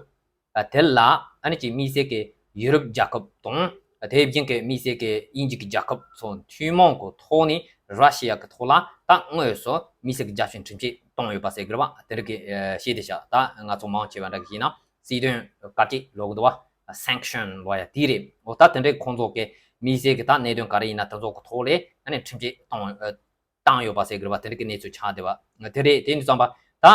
ཨ་དེ་ལ་ཨ་ནི་ཅིག་དམིགས་བསལ་གི་ཡུ་རོབ་རྒྱལ་ཁབ་དང་། དེ་བཞིན་གི་དམིགས་བསལ་གི་དབྱིན་ཇི་གི་རྒྱལ་ཁབ་ཚོ་ཐུན་མོང་གི་ཐོག་ནས་ར་ཤི་ཡ་གི་ཐོག་ལ་ད་དངོས་སུ་དམིགས་བསལ་གི་རྒྱབ་སྐྱོར་ཁྲིམས་ཆད་བཏང་ཡོད་པ་ཟེར་གི་རེད་བ། དེ་འདྲ་གི་ཨ་བཤད་བསྡད་ཤག་ད་ང་ཚོ་མང་ཆེ་བ་འདྲ་གི་ཡིན་ན་སྲིད་དོན་བཀག་སྐྱིལ་ལབ་གི་འདུག་བ། Sanction ལབ་ཡ་དེ་རེད། འོ་ད་དེ་འདྲའི་ཁོང་ཚོ་གི་དམིགས་བསལ་གི་ད་གནད་དོན་ག་རེ་ཡིན་ན་དེ་ཚོ་གི་ཐོག་ལ་ཨ་ནི་ཁྲིམས་ཆད་བཏང་ཨ་བཏང་ཡོད་པ་ཟེར་གི་རེད་བ། དེ་འདྲ་གི་གནས་ཚུལ་ཆགས་བསྡད་པ་དེ་རེད། དེ་ཡིན་དུས་ཙམ་པ་ད་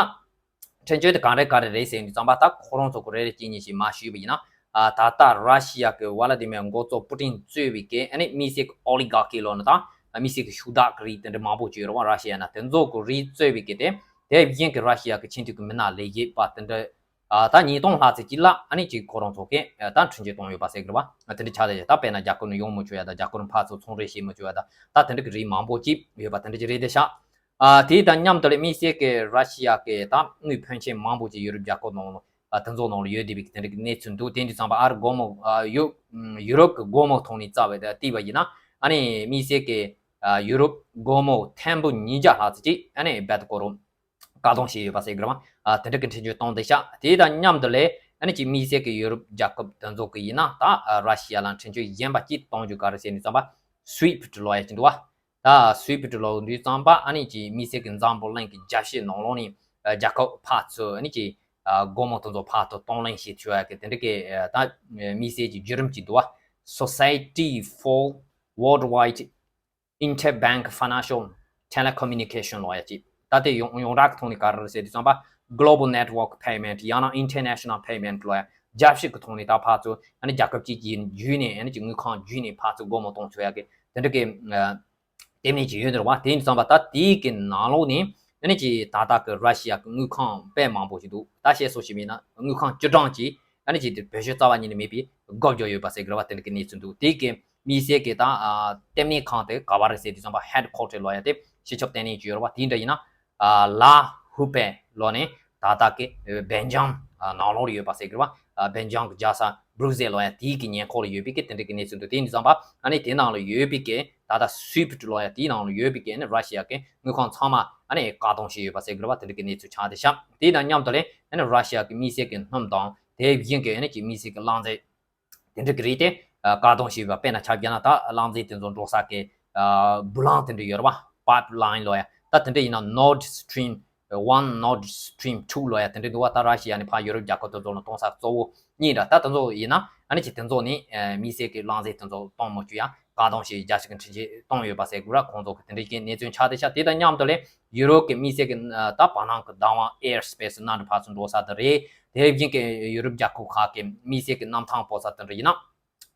ཁྲིམས་གཅོད་དེ་ག་འདྲ་ག་རེ་རེད་ཟེར་དུས་ཙམ་པ། ད་ཁོ་རང་ཚོ་གི་རེ་རེ་གཅིག་གཉིས་ཤིག་མར་ཞུས་པ་ཡིན་ན། ཨ་ད་ལྟ་ར་ཤི་ཡ་གི་ཝ་ལ་དི་མེར་མགོ་གཙོ་པུ་ཏིན་གཙོས་པའི་གི་ཨ་ནི་དམིགས་བསལ་གི་oligarchy ལབ་ན་ད་དམིགས་བསལ་གི་ཤུགས་དྲག་གི་རིགས་དེ་འདྲ་མང་པོ་ཅིག་ཡོད་རེད་བ། ར་ཤི་ཡ་ན་དེ་ཚོ་གི་རིགས་གཙོས་པའི་གི་དེ། དེ་བཞིན་གི་ར་ཤི་ཡ་གི་ཆེས་མཐོའི་གི་མི་སྣ་ལས་བྱེད་པ་དེ་འདྲ་ ཨ་ད་ཉིས་སྟོང་ལྷག་ཙམ་ཅིག་ལ་ཨ་ནི་ཅིག་ཁོ་རང་ཚོ་གིས་ཨ་ད་འཕྲིན་བཅོལ་བཏང་ཡོད་པ་ཟེར་གི་རེད་བ། ཨ་དེ་འདྲ་ཆགས་བསྡད་ཡོད། ད་དཔེར་ན་རྒྱ་གར་ནས་ཡོང་མི་ཆོག་ཡ་ད། རྒྱ་གར་ནས་ཕར་ཚུར་ཚོང་རེས་བྱེད་མི་ཆོག་ཡ་ད། ད་དེ་འདྲ་གི་རིགས་མང་པོ་ཅིག་ཡོད་པ་དེ་འདྲ་ཅིག་རེད་དེ་ཤག་ཨ་དེ་དང་མཉམ་དུ་ལ་དམིགས་བསལ་གྱི་ར་ཤི་ཡ་གི་ད་དངུལ་ཕོན་ཆེན་མང་པོ་ཅིག་ཡུ་རོབ་རྒྱལ་ཁབ་ནང་ལ་ཨ་དེ་ཚོ་ནང་ལ་ཡོད་བསྡད་པའི་དེ་འདྲ་གི་གནས་ཚུལ་འདུག་དེ་འདྲ་ཙམ་པ་ཨ་རི་སྒོར་མོ་ཨ་ཡུ་ཡུ་རོབ་གི་སྒོར་མོ་ཐོག་ནས་བརྩིས་པ་ད་བལྟས་པ་ཡིན་ན་ཨ་ནི་དམིགས་བསལ་གྱི་ཨ་ཡུ་རོབ་སྒོར་མོ་ཐེར་འབུམ་ཉིས་བརྒྱ་ལྷག་ཙམ་ཅིག་ཨ་ནི་རྦད་དེ་ཁོ་རང་བཀག་སྡོམ་བྱས་ཡོད་པ་ཟེར་གི་རེད་བ། ཨ་དེ་འདྲ་གི་འཕྲིན་བཅོལ་བཏང་བསྡད་ཤག་དེ་དང་མཉམ་དུ་ལས་ཨ་ནི་ཅིག་དམིགས་བསལ་གྱི་ཡུ་རོབ་རྒྱལ་ཁབ་དེ་ཚོ་གི་ཡིན་ན་ད་ཨ་ར་ཤི་ཡ་ལ་འཕྲིན་བཅོལ་གཞན་པ་ཅིག་གཏོང་རྒྱུ་ག་རེ་ཟེར་ནས་ཙམ་པ་སུའིཕ་ཊི་ལབ་ཡ་ཅིག་འདུག་བ། ད་སུའིཕ་ཊི་ལབ་དུས་ཙམ་པ་ཨ་ནི་ཅིག་དམིགས་བསལ་གྱི་འཛམ་བུ་གླིང་གི་རྒྱལ་སྤྱིའི་ནང་ལོགས་ནས་ཨ་རྒྱལ་ཁབ་ཕར་ཚུར་ཨ་ནི་ཅིག་ཨ་སྒོར་མོ་དེ་ཚོ་ཕར་ཚུར་གཏོང་ལེན་བྱེད་ཐུབ་ཡ་གི་དེ་འདྲ་གི་ཨ་ད་དམིགས་བསལ་གྱི་བརྒྱུད་རིམ་ཅིག་འདུག་བ། Society for Worldwide Interbank Financial Telecommunication ལབ་ཡ་ཅིག་ད་དེ་ཡོངས་ཡོངས་གྲགས་ཀྱི་ཐོག་ནས་ག་རེ་རེད་ཟེར་དུས་ཙམ་པ་Global Network Payment ཡང་ན་International Payment ལབ་ཡ། རྒྱལ་སྤྱི་གི་ཐོག་ནས་ད་ཕར་ཚུར་ཨ་ནི་རྒྱལ་ཁབ་གཅིག་གི་བརྒྱུད་ནས་ཨ་ནི་ཅིག་དངུལ་ཁང་བརྒྱུད་ནས་ཕར་ཚུར་སྒོར་མོ་གཏོང་ཐུབ་ཡ་གི་དེ་འདྲ་གི་ཨ་ལྟེ་གནས་ཅིག་ཡོད་འདུག་བ། དེ་ཡིན་དུས་ཙམ་པ་ད་དེའི་གི་ནང་ལོགས་ནས་ཨ་ནི་ཅིག་ད་ལྟ་གི་ར་ཤི་ཡ་གི་དངུལ་ཁང་དཔེ་མང་པོ་ཞིག་འདུག་ད་བཤད་སྲོལ་ཞིག་མིན་ན་དངུལ་ཁང་བཅུ་གྲངས་ཅིག་ཨ་ནི་ཅིག་དེ་བེད་སྤྱོད་རྩ་བ་ཉིད་ནས་མེད་པའི་སྒོ་བརྒྱབ་ཡོད་པ་ཟེར་གི་རེད་བ། དེ་འདྲ་གི་གནས་ཚུལ་འདུག་དེའི་གི་དམིགས་བསལ་གྱི་ད་ཨ་ལྟེ་གནས་ཁང་དེ་ག་བ་རེད་ཟེར་དུས་ཙམ་པ་ཧེཌ་ཁོ་ཊར་ལབ་ཡ་དེ་སྤྱི་ཁྱབ་ལྟེ་གནས་ཅིག་ཡོད་རེད་བ། དེ་འདྲ་ཡིན་ན་ཨ་ལ་ཧུ་པེ་ལབ་ནས་ད་ལྟ་གི་སྦེལ་ཇམ་ནང་ལོགས་ལ་ཡོད་པ་ཟེར་གི་རེད་བ། སྦེལ་ཇམ་གི་རྒྱལ་ས་སྦྲུག་སེལ་ལབ་ཡ་དེའི་གི་ཉེ་འཁོར་ལ་ཡོད་པའི་གི་དེ་འདྲ་གི་གནས་ཚུལ་འདུག་དེ་ཡིན་དུས་ཙམ་པ་ཨ་ནི་དེ་ནང་ལ་ཡོད་པའི་གི་ད་ལྟ་སུའིཕ་ཊི་ལབ་ཡ་དེའི་ནང་ལ་ཡོད་པའི་གི་ཨ་ནི་ར་ཤི་ཡ་གི་དངུལ་ཁང་ཚང་མ་ཨ་ནི་བཀག་སྡོམ་བྱས་ཡོད་པ་ཟེར་གི་རེད་བ། དེ་འདྲ་གི་གནས་ཚུལ་ཆགས་བསྡད་ཤག་དེ་དང་མཉམ་དུ་ལས་ཨ་ནི་ར་ཤི་ཡ་གི་དམིགས་བསལ་གི་སྣུམ་དང་དེ་བཞིན་གི་ཨ་ནི་ཅིག་དམིགས་བསལ་གི་རླངས་རྫས་དེ་འདྲ་གི་རིགས་དེ་ཨ་བཀག་སྡོམ་བྱས་པ། དཔེར་ན་ཆ་བཞག་ན་ད་རླངས་རྫས་དེ་ཚོ་འགྲོ་ས་གི་ཨ་བུ་ལོན་དེ་འདྲ་ཡོད་རེད་བ། པའིབ་ལའིན་ལབ་ཡ། ད་དེ་འདྲ་ཡིན་ན་Nord Stream one Nord Stream two ལབ་ཡ་དེ་འདྲ་འདུག་བ། ད་ར་ཤི་ཡ་ནས་ཕར་ཡུ་རོབ་རྒྱལ་ཁབ་དེ་ཚོ་ལ་གཏོང་ས་གཙོ་བོ་གཉིས་འདྲ། ད་དེ་ཚོ་ཡིན་ན་ཨ་ནི་ཅིག་དེ་ཚོ་ནས་ཨ་དམིགས་བསལ་གི་རླངས་རྫས་དེ་ཚོ་གཏོང་མི་བཅུག་ཡ་བཀག་སྡོམ་བྱས། རྒྱལ་སྤྱི་གི་འཕྲིན་བཅོལ་གཏོང་ཡོད་པ་ཟེར་གི་རེད། ཁོང་ཚོ་གི་དེ་འདྲ་གི་གནས་ཚུལ་ཆགས་བསྡད་ཤག་དེ་དང་མཉམ་དུ་ལས་ཡུ་རོབ་ཀྱི་དམིགས་བསལ་གྱི་ཨ་ད་བར་སྣང་གི་བདག་དབང་air space ནང་དུ་ཕར་ཚུར་འགྲོ་ས་དེ་རེད། དེ་བཞིན་གྱི་ཡུ་རོབ་རྒྱལ་ཁབ་ཁག་གི་དམིགས་བསལ་གྱི་གནམ་ཐང་སྤོ་ས་དེ་འདྲ་ཡིན་ན།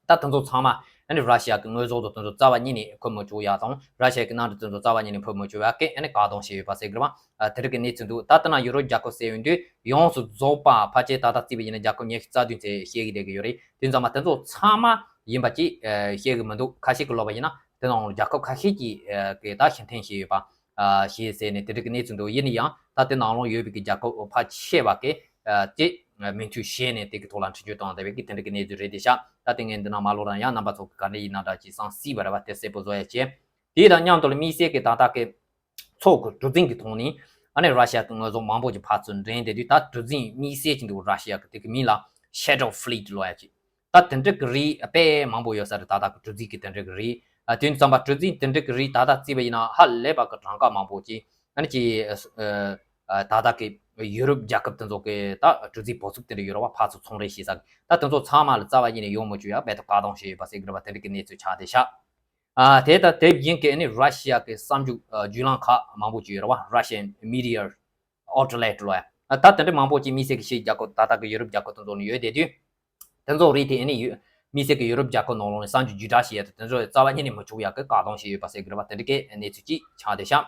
ད་དེ་ཚོ་ཚང་མ་ཨ་ནི་ར་ཤི་ཡ་གི་དངོས་ཟོག་ཚོ་དེ་ཚོ་རྩ་བ་ཉིད་ནས་འཁུར་མི་ཆོག་ཡ་དང་། ར་ཤི་ཡ་གི་གནམ་གྲུ་དེ་ཚོ་རྩ་བ་ཉིད་ནས་འཁུར་མི་ཆོག་ཡ་གི་ཨ་ནི་བཀག་སྡོམ་བྱས་ཡོད་པ་ཟེར་གི་རེད་བ། ཨ་དེ་འདྲ་གི་གནས་ཚུལ་འདུག་ད་ལྟ་ན་ཡུ་རོབ་རྒྱལ་ཁབ་ཟེར་ཡོང་དུས་ཡོངས་སུ་རྫོགས་པ་ཕལ་ཆེར་ད་ལྟ་བརྩིས་པ་ཡིན་ན་རྒྱལ་ཁབ་ཉི་ཤུ་རྩ་བདུན་ཙམ་བཤད་གི་བསྡད་གི་ཡོད་རེད། དེ་ཙམ་མ་དེ་ཚོ་ཚང་མ་ཡིན་པ་ཅིག་ཨ་བཤད་གི་མི་འདུག་ཁ་ཤས་ཀྱིས་ལབ་པ་ཡིན་ན་དེ་ནང་ལ་རྒྱལ་ཁབ་ཁ་ཤས་ཀྱིས་ཨ་གི་ད་ཕྱིར་འཐེན་བྱས་ཡོད་པ་ཨ་ཞེས་ཟེར་ནས་དེ་འདྲ་གི་གནས་ཚུལ་འདུག་ཡིན་ན་ཡང་ད་དེ་ནང་ལོགས་ཡོད་པའི་གི་རྒྱལ་ཁབ་ཕལ་ཆེ་བ་གིས་ཨ་དེ་མོས་མཐུན་བྱས་ནས་དེ་གི་ཐོག་ལ་འཕྲིན་བཅོལ་བཏང་བསྡད་པའི་གི་དེ་འདྲ་གི་གནས་ཚུལ་རེད་དེ་ཤག་ད་དེ་ངས་འདི་ན་མ་ལོག་རང་ཡང་རྣམ་པ་ཚོ་གི་ག་འདྲ་ཡིན་ན་འདྲ་ཅིག་བསམ་སྲིད་པ་རེད་བ། དེ་གསལ་པོ་བཟོ་ཡ་བྱས། དེ་དང་མཉམ་དུ་ལ་དམིགས་བསལ་གྱི་ད་ལྟ་གི་ཚོགས་ཀྱི་གྲུ་གཟིངས་ཀྱི་ཐོག་ནས་ཨ་ནི་ར་ཤི་ཡ་གི་དངོས་ཟོག་མང་པོ་ཅིག་ཕར་ཚུར་འདྲེན་བསྡད་དུས། ད་གྲུ་གཟིངས་དམིགས་བསལ་ཅིག་འདུག་ར་ཤི་ཡ་གི་དེ་གི་མིང་ལ་Shadow Fleet ལབ་ཡ་ཅིག་ད་དེ་འདྲ་གི་རིགས་དཔེ་མང་པོ་ཡོད་ས་རེད། ད་ལྟ་གི་གྲུ་གཟིངས་ཀྱི་དེ་འདྲ་གི་རིགས་ཨ་དེ་ཙམ་པ་གྲུ་གཟིངས་དེ་འདྲ་གི་རིགས་ད་ལྟ་བརྩིས་པ་ཡིན་ན་ཧ་ལས་པ་གི་གྲངས་ཀ་མང་པོ་ཅིག་ཨ་ནི་ཅིག་ཨ་ཨ་ད་ལྟ་གི་ཡུ་རོབ་རྒྱལ་ཁབ་དེ་ཚོ་གི་ད་གྲུ་གཟིངས་འབོར་ཚུགས་དེ་འདྲ་ཡོད་རེད་བ། ཕར་ཚུར་ཚོང་རེས་བྱེད་ས་གི་ད་དེ་ཚོ་ཚང་མ་ལ་རྩ་བ་ཉིད་ནས་ཡོང་མི་བཅུག་ཡ་རྦད་དེ་བཀག་སྡོམ་བྱས་ཡོད་པ་ཟེར་གི་རེད་བ། དེ་འདྲ་གི་གནས་ཚུལ་ཆགས་བསྡད་ཤག་ཨ་དེ་ད་དེ་བཞིན་གྱི་ཨ་ནི་ར་ཤི་ཡ་གི་གསར་འགྱུར་ཨ་བརྒྱུད་ལམ་ཁག་མང་པོ་ཅིག་ཡོད་རེད་བ། Russian media outlet ལབ་ཡ། ཨ་ད་དེ་འདྲ་མང་པོ་ཅིག་དམིགས་བསལ་གྱི་ཕྱིའི་རྒྱལ་ཁབ་ད་ལྟ་གི་ཡུ་རོབ་རྒྱལ་ཁབ་དེ་ཚོ་ནང་ཡོད་བསྡད་དུས། དེ་ཚོ་རིགས་དེ་ཨ་ནི་ཡུ་དམིགས་བསལ་གྱི་ཡུ་རོབ་རྒྱལ་ཁབ་ནང་ལོགས་ནས་གསར་འགྱུར་བརྒྱུད་བསྒྲགས་བྱེད་ཡ་དེ་དེ་ཚོ་རྩ་བ་ཉིད་ནས་མི་ཆོག་ཡ་གི་བཀག་སྡོམ་བྱས་ཡོད་པ་ཟེར་གི་རེད་བ། དེ་འདྲ་གི་གནས་ཚུལ་ཅིག་ཆགས་བསྡད་ཤག་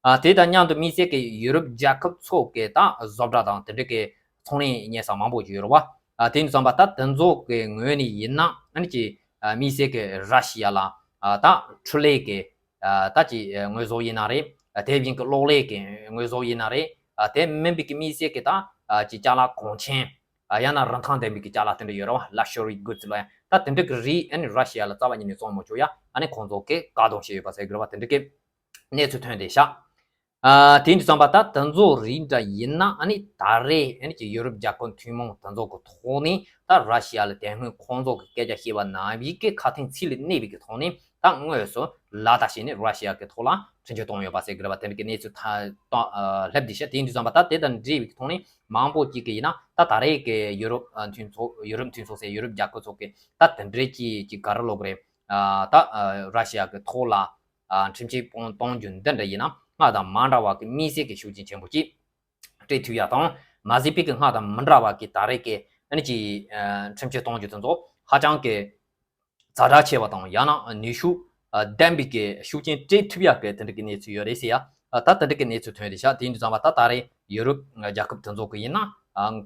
ཨ་དེ་དང་མཉམ་དུ་དམིགས་བསལ་གྱི་ཡུ་རོབ་རྒྱལ་ཁབ་ཚོ་གི་ད་བཟོ་གྲྭ་དང་དེ་འདྲ་གི་ཚོང་ལས་གཉེར་ས་མང་པོ་ཅིག་ཡོད་རེད་བ། ཨ་དེ་ཡིན་དུས་ཙམ་པ་ད་དེ་ཚོ་གི་ངོས་ནས་ཡིན་ན་ཨ་ནི་ཅིག་ཨ་དམིགས་བསལ་གྱི་ར་ཤི་ཡ་ལ་ཨ་ད་འཕྲུལ་ལས་ཀྱི་ཨ་ད་ཅིག་དངོས་ཟོག་ཡིན་ན་རེད། ཨ་དེ་བཞིན་གྱི་གློག་ཀླད་ཀྱི་དངོས་ཟོག་ཡིན་ན་རེད། ཨ་དེ་མིན་པའི་གི་དམིགས་བསལ་གྱི་ད་ཨ་ཅིག་ཅ་ལག་གོང་ཆེན། ཨ་ཡང་ན་རིན་ཐང་ལྡན་པའི་གི་ཅ་ལག་དེ་འདྲ་ཡོད་རེད་བ། Luxury goods ལབ་ཡ། ད་དེ་འདྲ་གི་རིགས་ཨ་ནི་ར་ཤི་ཡ་ལ་རྩ་བ་ཉིད་ནས་བཙོང་མི་ཆོག་ཡ་ཨ་ནི་ཁོང་ཚོ་གིས་བཀག་སྡོམ་བྱས་ཡོད་པ་ཟེར་གི་རེད་བ། དེ་འདྲ་གི་གནས་ཚུལ་ཐོན་བསྡད་ཤག་ཨ་དེ་འདྲ་ཙམ་པ་ད་དེ་ཚོ་རིགས་འདྲ་ཡིན་ན་ཨ་ནི་ད་རེས་ཨ་ནི་ཅིག་ཡུ་རོབ་རྒྱལ་ཁབ་ཐུན་མོང་དེ་ཚོ་གི་ཐོག་ནས་ད་ར་ཤི་ཡ་ལ་དེ་སྔོན་ཁོང་ཚོ་གི་སྐད་ཆ་བཤད་པ་ནང་བཞིན་གྱི་ཁ་དན་ཚིག་ལ་གནས་པའི་གི་ཐོག་ནས་ད་དངོས་སུ་ལག་བསྟར་བྱས་ནས་ར་ཤི་ཡ་གི་ཐོག་ལ་འཕྲིན་བཅོལ་བཏང་ཡོད་པ་ཟེར་གི་རེད་བ། དེ་འདྲ་གི་གནས་ཚུལ་ཐ་ད་ཨ་སླེབས་བསྡད་ཤག་དེ་འདྲ་ཙམ་པ་ད་དེ་དང་འབྲེལ་བའི་གི་ཐོག་ནས་མང་པོ་ཅིག་གི་ཡིན་ན་ད་ད་རེས་གི་ཡུ་རོབ་ཨ་མཐུན་ཚོགས་ཡུ་རོབ་མཐུན་ཚོགས་ཟེར་ཡུ་རོབ་རྒྱལ་ཁབ་ཚོ་གི་ད་དེ་འདྲའི་ཅིག་ཅིག་ག་རེ་ལབ་དགོས་རེད། ཨ་ད་ཨ་ར་ཤི་ཡ་གི་ཐོག་ལ་ཨ་འཕྲིན་བཅོལ་གཏོང་གཏོང་རྒྱུ་འདི་འདྲ་ཡིན་ན་སྔར་དང་མ་འདྲ་བ་གི་དམིགས་བསལ་གྱི་ཤུགས་རྐྱེན་ཆེན་པོ་ཅིག་སྤྲད་ཐུབ་ཡ་དང་། མ་ཟད་པའི་གི་སྔར་དང་མི་འདྲ་བ་གི་ད་རེས་ཀྱི་ཨ་ནི་ཅིག་ཨ་འཕྲིན་བཅོལ་གཏོང་རྒྱུ་དེ་ཚོ་ཧ་ཅང་གི་ཛ་དྲག་ཆེ་བ་དང་ཡང་ན་ནུས་ཤུགས་ཨ་ལྡན་པའི་གི་ཤུགས་རྐྱེན་སྤྲད་ཐུབ་ཡ་གི་དེ་འདྲ་གི་གནས་ཚུལ་ཡོད་རེད་ཟེར་ཡ། ད་དེ་འདྲ་གི་གནས་ཚུལ་ཐོན་རེད་ཤག་དེ་ཡིན་དུས་ཙམ་པ་ད་ད་རེས་ཡུ་རོབ་རྒྱལ་ཁབ་དེ་ཚོ་གི་ཡིན་ན་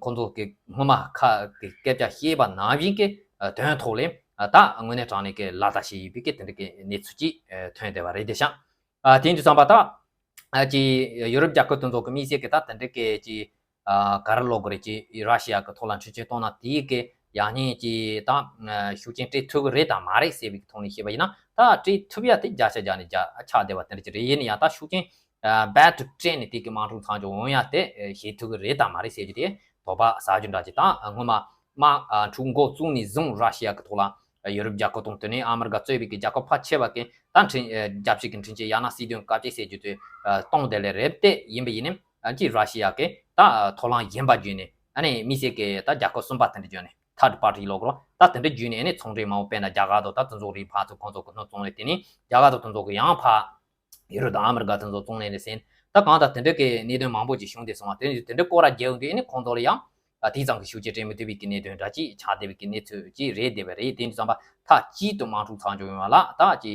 ཁོང་ཚོ་གི་སྔོན་མ་ཁ་གི་སྐད་ཆ་བཤད་པ་ནང་བཞིན་གི་དོན་ཐོག་ལས་ད་དངོས་གནས་དྲང་གནས་ཀྱི་ལག་བསྟར་བྱས་ཡོད་པའི་གི་དེ་འདྲ་གི་གནས་ཚུལ་ཅིག་ཐོན་བསྡད་པ་རེད་དེ་ཤག་དེ་ཡིན་དུས་ཙམ་པ་ད། ཨ་ཅི་ཡུ་རོབ་རྒྱལ་ཁབ་དེ་ཚོ་གི་དམིགས་བསལ་གྱི་ད་དེ་འདྲ་གི་ཅི་ཨ་ག་རེ་ལབ་དགོས་རེད། ཅི་ར་ཤི་ཡ་གི་ཐོག་ལ་འཕྲིན་བཅོལ་བཏང་ན་དེའི་གི་ཡང་སྙིང་ཅི་ད་ཤུགས་རྐྱེན་སྤྲད་ཐུབ་ཀྱི་རེད་དང་མ་རེད་ཟེར་བའི་ཐོག་ནས་བཤད་པ་ཡིན་ན། ད་སྤྲད་ཐུབ་ཡ་དེ་བརྒྱ་ཆ་བརྒྱ་ནས་བརྒྱ་ཆགས་བསྡད་པ་དེ་འདྲ་ཅིག་རེད། ཡིན་ན་ཡང་ད་ཤུགས་རྐྱེན་རྦད་དེ་སྤྲད་ནས་དེ་གི་དམག་འཁྲུག་མཚམས་འཇོག་འོང་ཡ་དེ་བྱེད་ཐུབ་ཀྱི་རེད་དང་མ་རེད་ཟེར་རྒྱུ་དེ་དོགས་པ་ཟ་རྒྱུ་འདྲ་ཅིག་དང་། སྔོན་མ་དམག་འཁྲུག་འགོ་བཙུགས་ནས་བཟུང་ར་ཤི་ཡ་གི་ཐོག་ལ་ཡུ་རོབ་རྒྱལ་ཁབ་དང་དེ་ནས་ཨ་མི་རི་ཀ་གཙོས་པའི་གི་རྒྱལ་ཁབ་ཕལ་ཆེ་བ་གི་ད་འཕྲིན་རྒྱབ་བྱེད་ཀྱི་འཕྲིན་བཅོལ་ཡང་ན་སྲིད་དོན་བཀའ་བཅད་ཟེར་རྒྱུ་དེ་གཏོང་བསྡད་ལེ་རེད། དེ་ཡིན་པ་ཡིན་ནའི་ཅི་ར་ཤི་ཡ་གི་ད་ཐོག་ལམ་གཞན་པ་བརྒྱུད་ནས་ཨ་ནི་དམིགས་བསལ་གི་ད་རྒྱལ་ཁབ་གསུམ་པ་དེ་འདྲ་བརྒྱུད་ནས་ཐར་ཌི་པར་ཊི་ལབ་དགོས་རེད་པ། ད་དེ་འདྲ་བརྒྱུད་ནས་ཨ་ནི་ཚོང་འབྲེལ་མང་པོ་དཔེར་ན་རྒྱ་གར་དང་ད་དེ་ཚོ་རིགས་ཕར་ཚུར་ཁོང་ཚོ་གི་སྣུམ་བཙོང་ནས་དེ་ནས་རྒྱ་གར་དང་དེ་ཚོ་གི་ཡང་ཕར་ཡུ་རོབ་དང་ཨ་མི་རི་ཀ་དེ་ཚོ་བཙོང་ནས་རེད་ཟེར། ད་གང་ལྟར་དེ་འདྲ་གི་གནད་དོན་མང་པོ་ཅིག་བྱུང་བསྡད་སོང་བ། དེ་དེ་འདྲ་སྐོར་ར་རྒྱག་ཡོང་དུས་ཨ་ནི་ཁོང་ཚོ་ལ་ཡང་། ཨ་དེ་ཙམ་གྱི་ཤུགས་རྐྱེན་སྤྲད་མི་ཐུབ་པའི་གི་གནད་དོན་འདྲ་ཅིག་ཆགས་བསྡད་པའི་གི་གནས་ཚུལ་ཅིག་རེད་བསྡད་པ་རེད། དེ་ཡིན་དུས་ཙམ་པ་མཐའ་གཅིག་ཏུ་དམག་འཁྲུག་མཚམས་འཇོག་ཡོང་བ་ལ་ད་ཅི་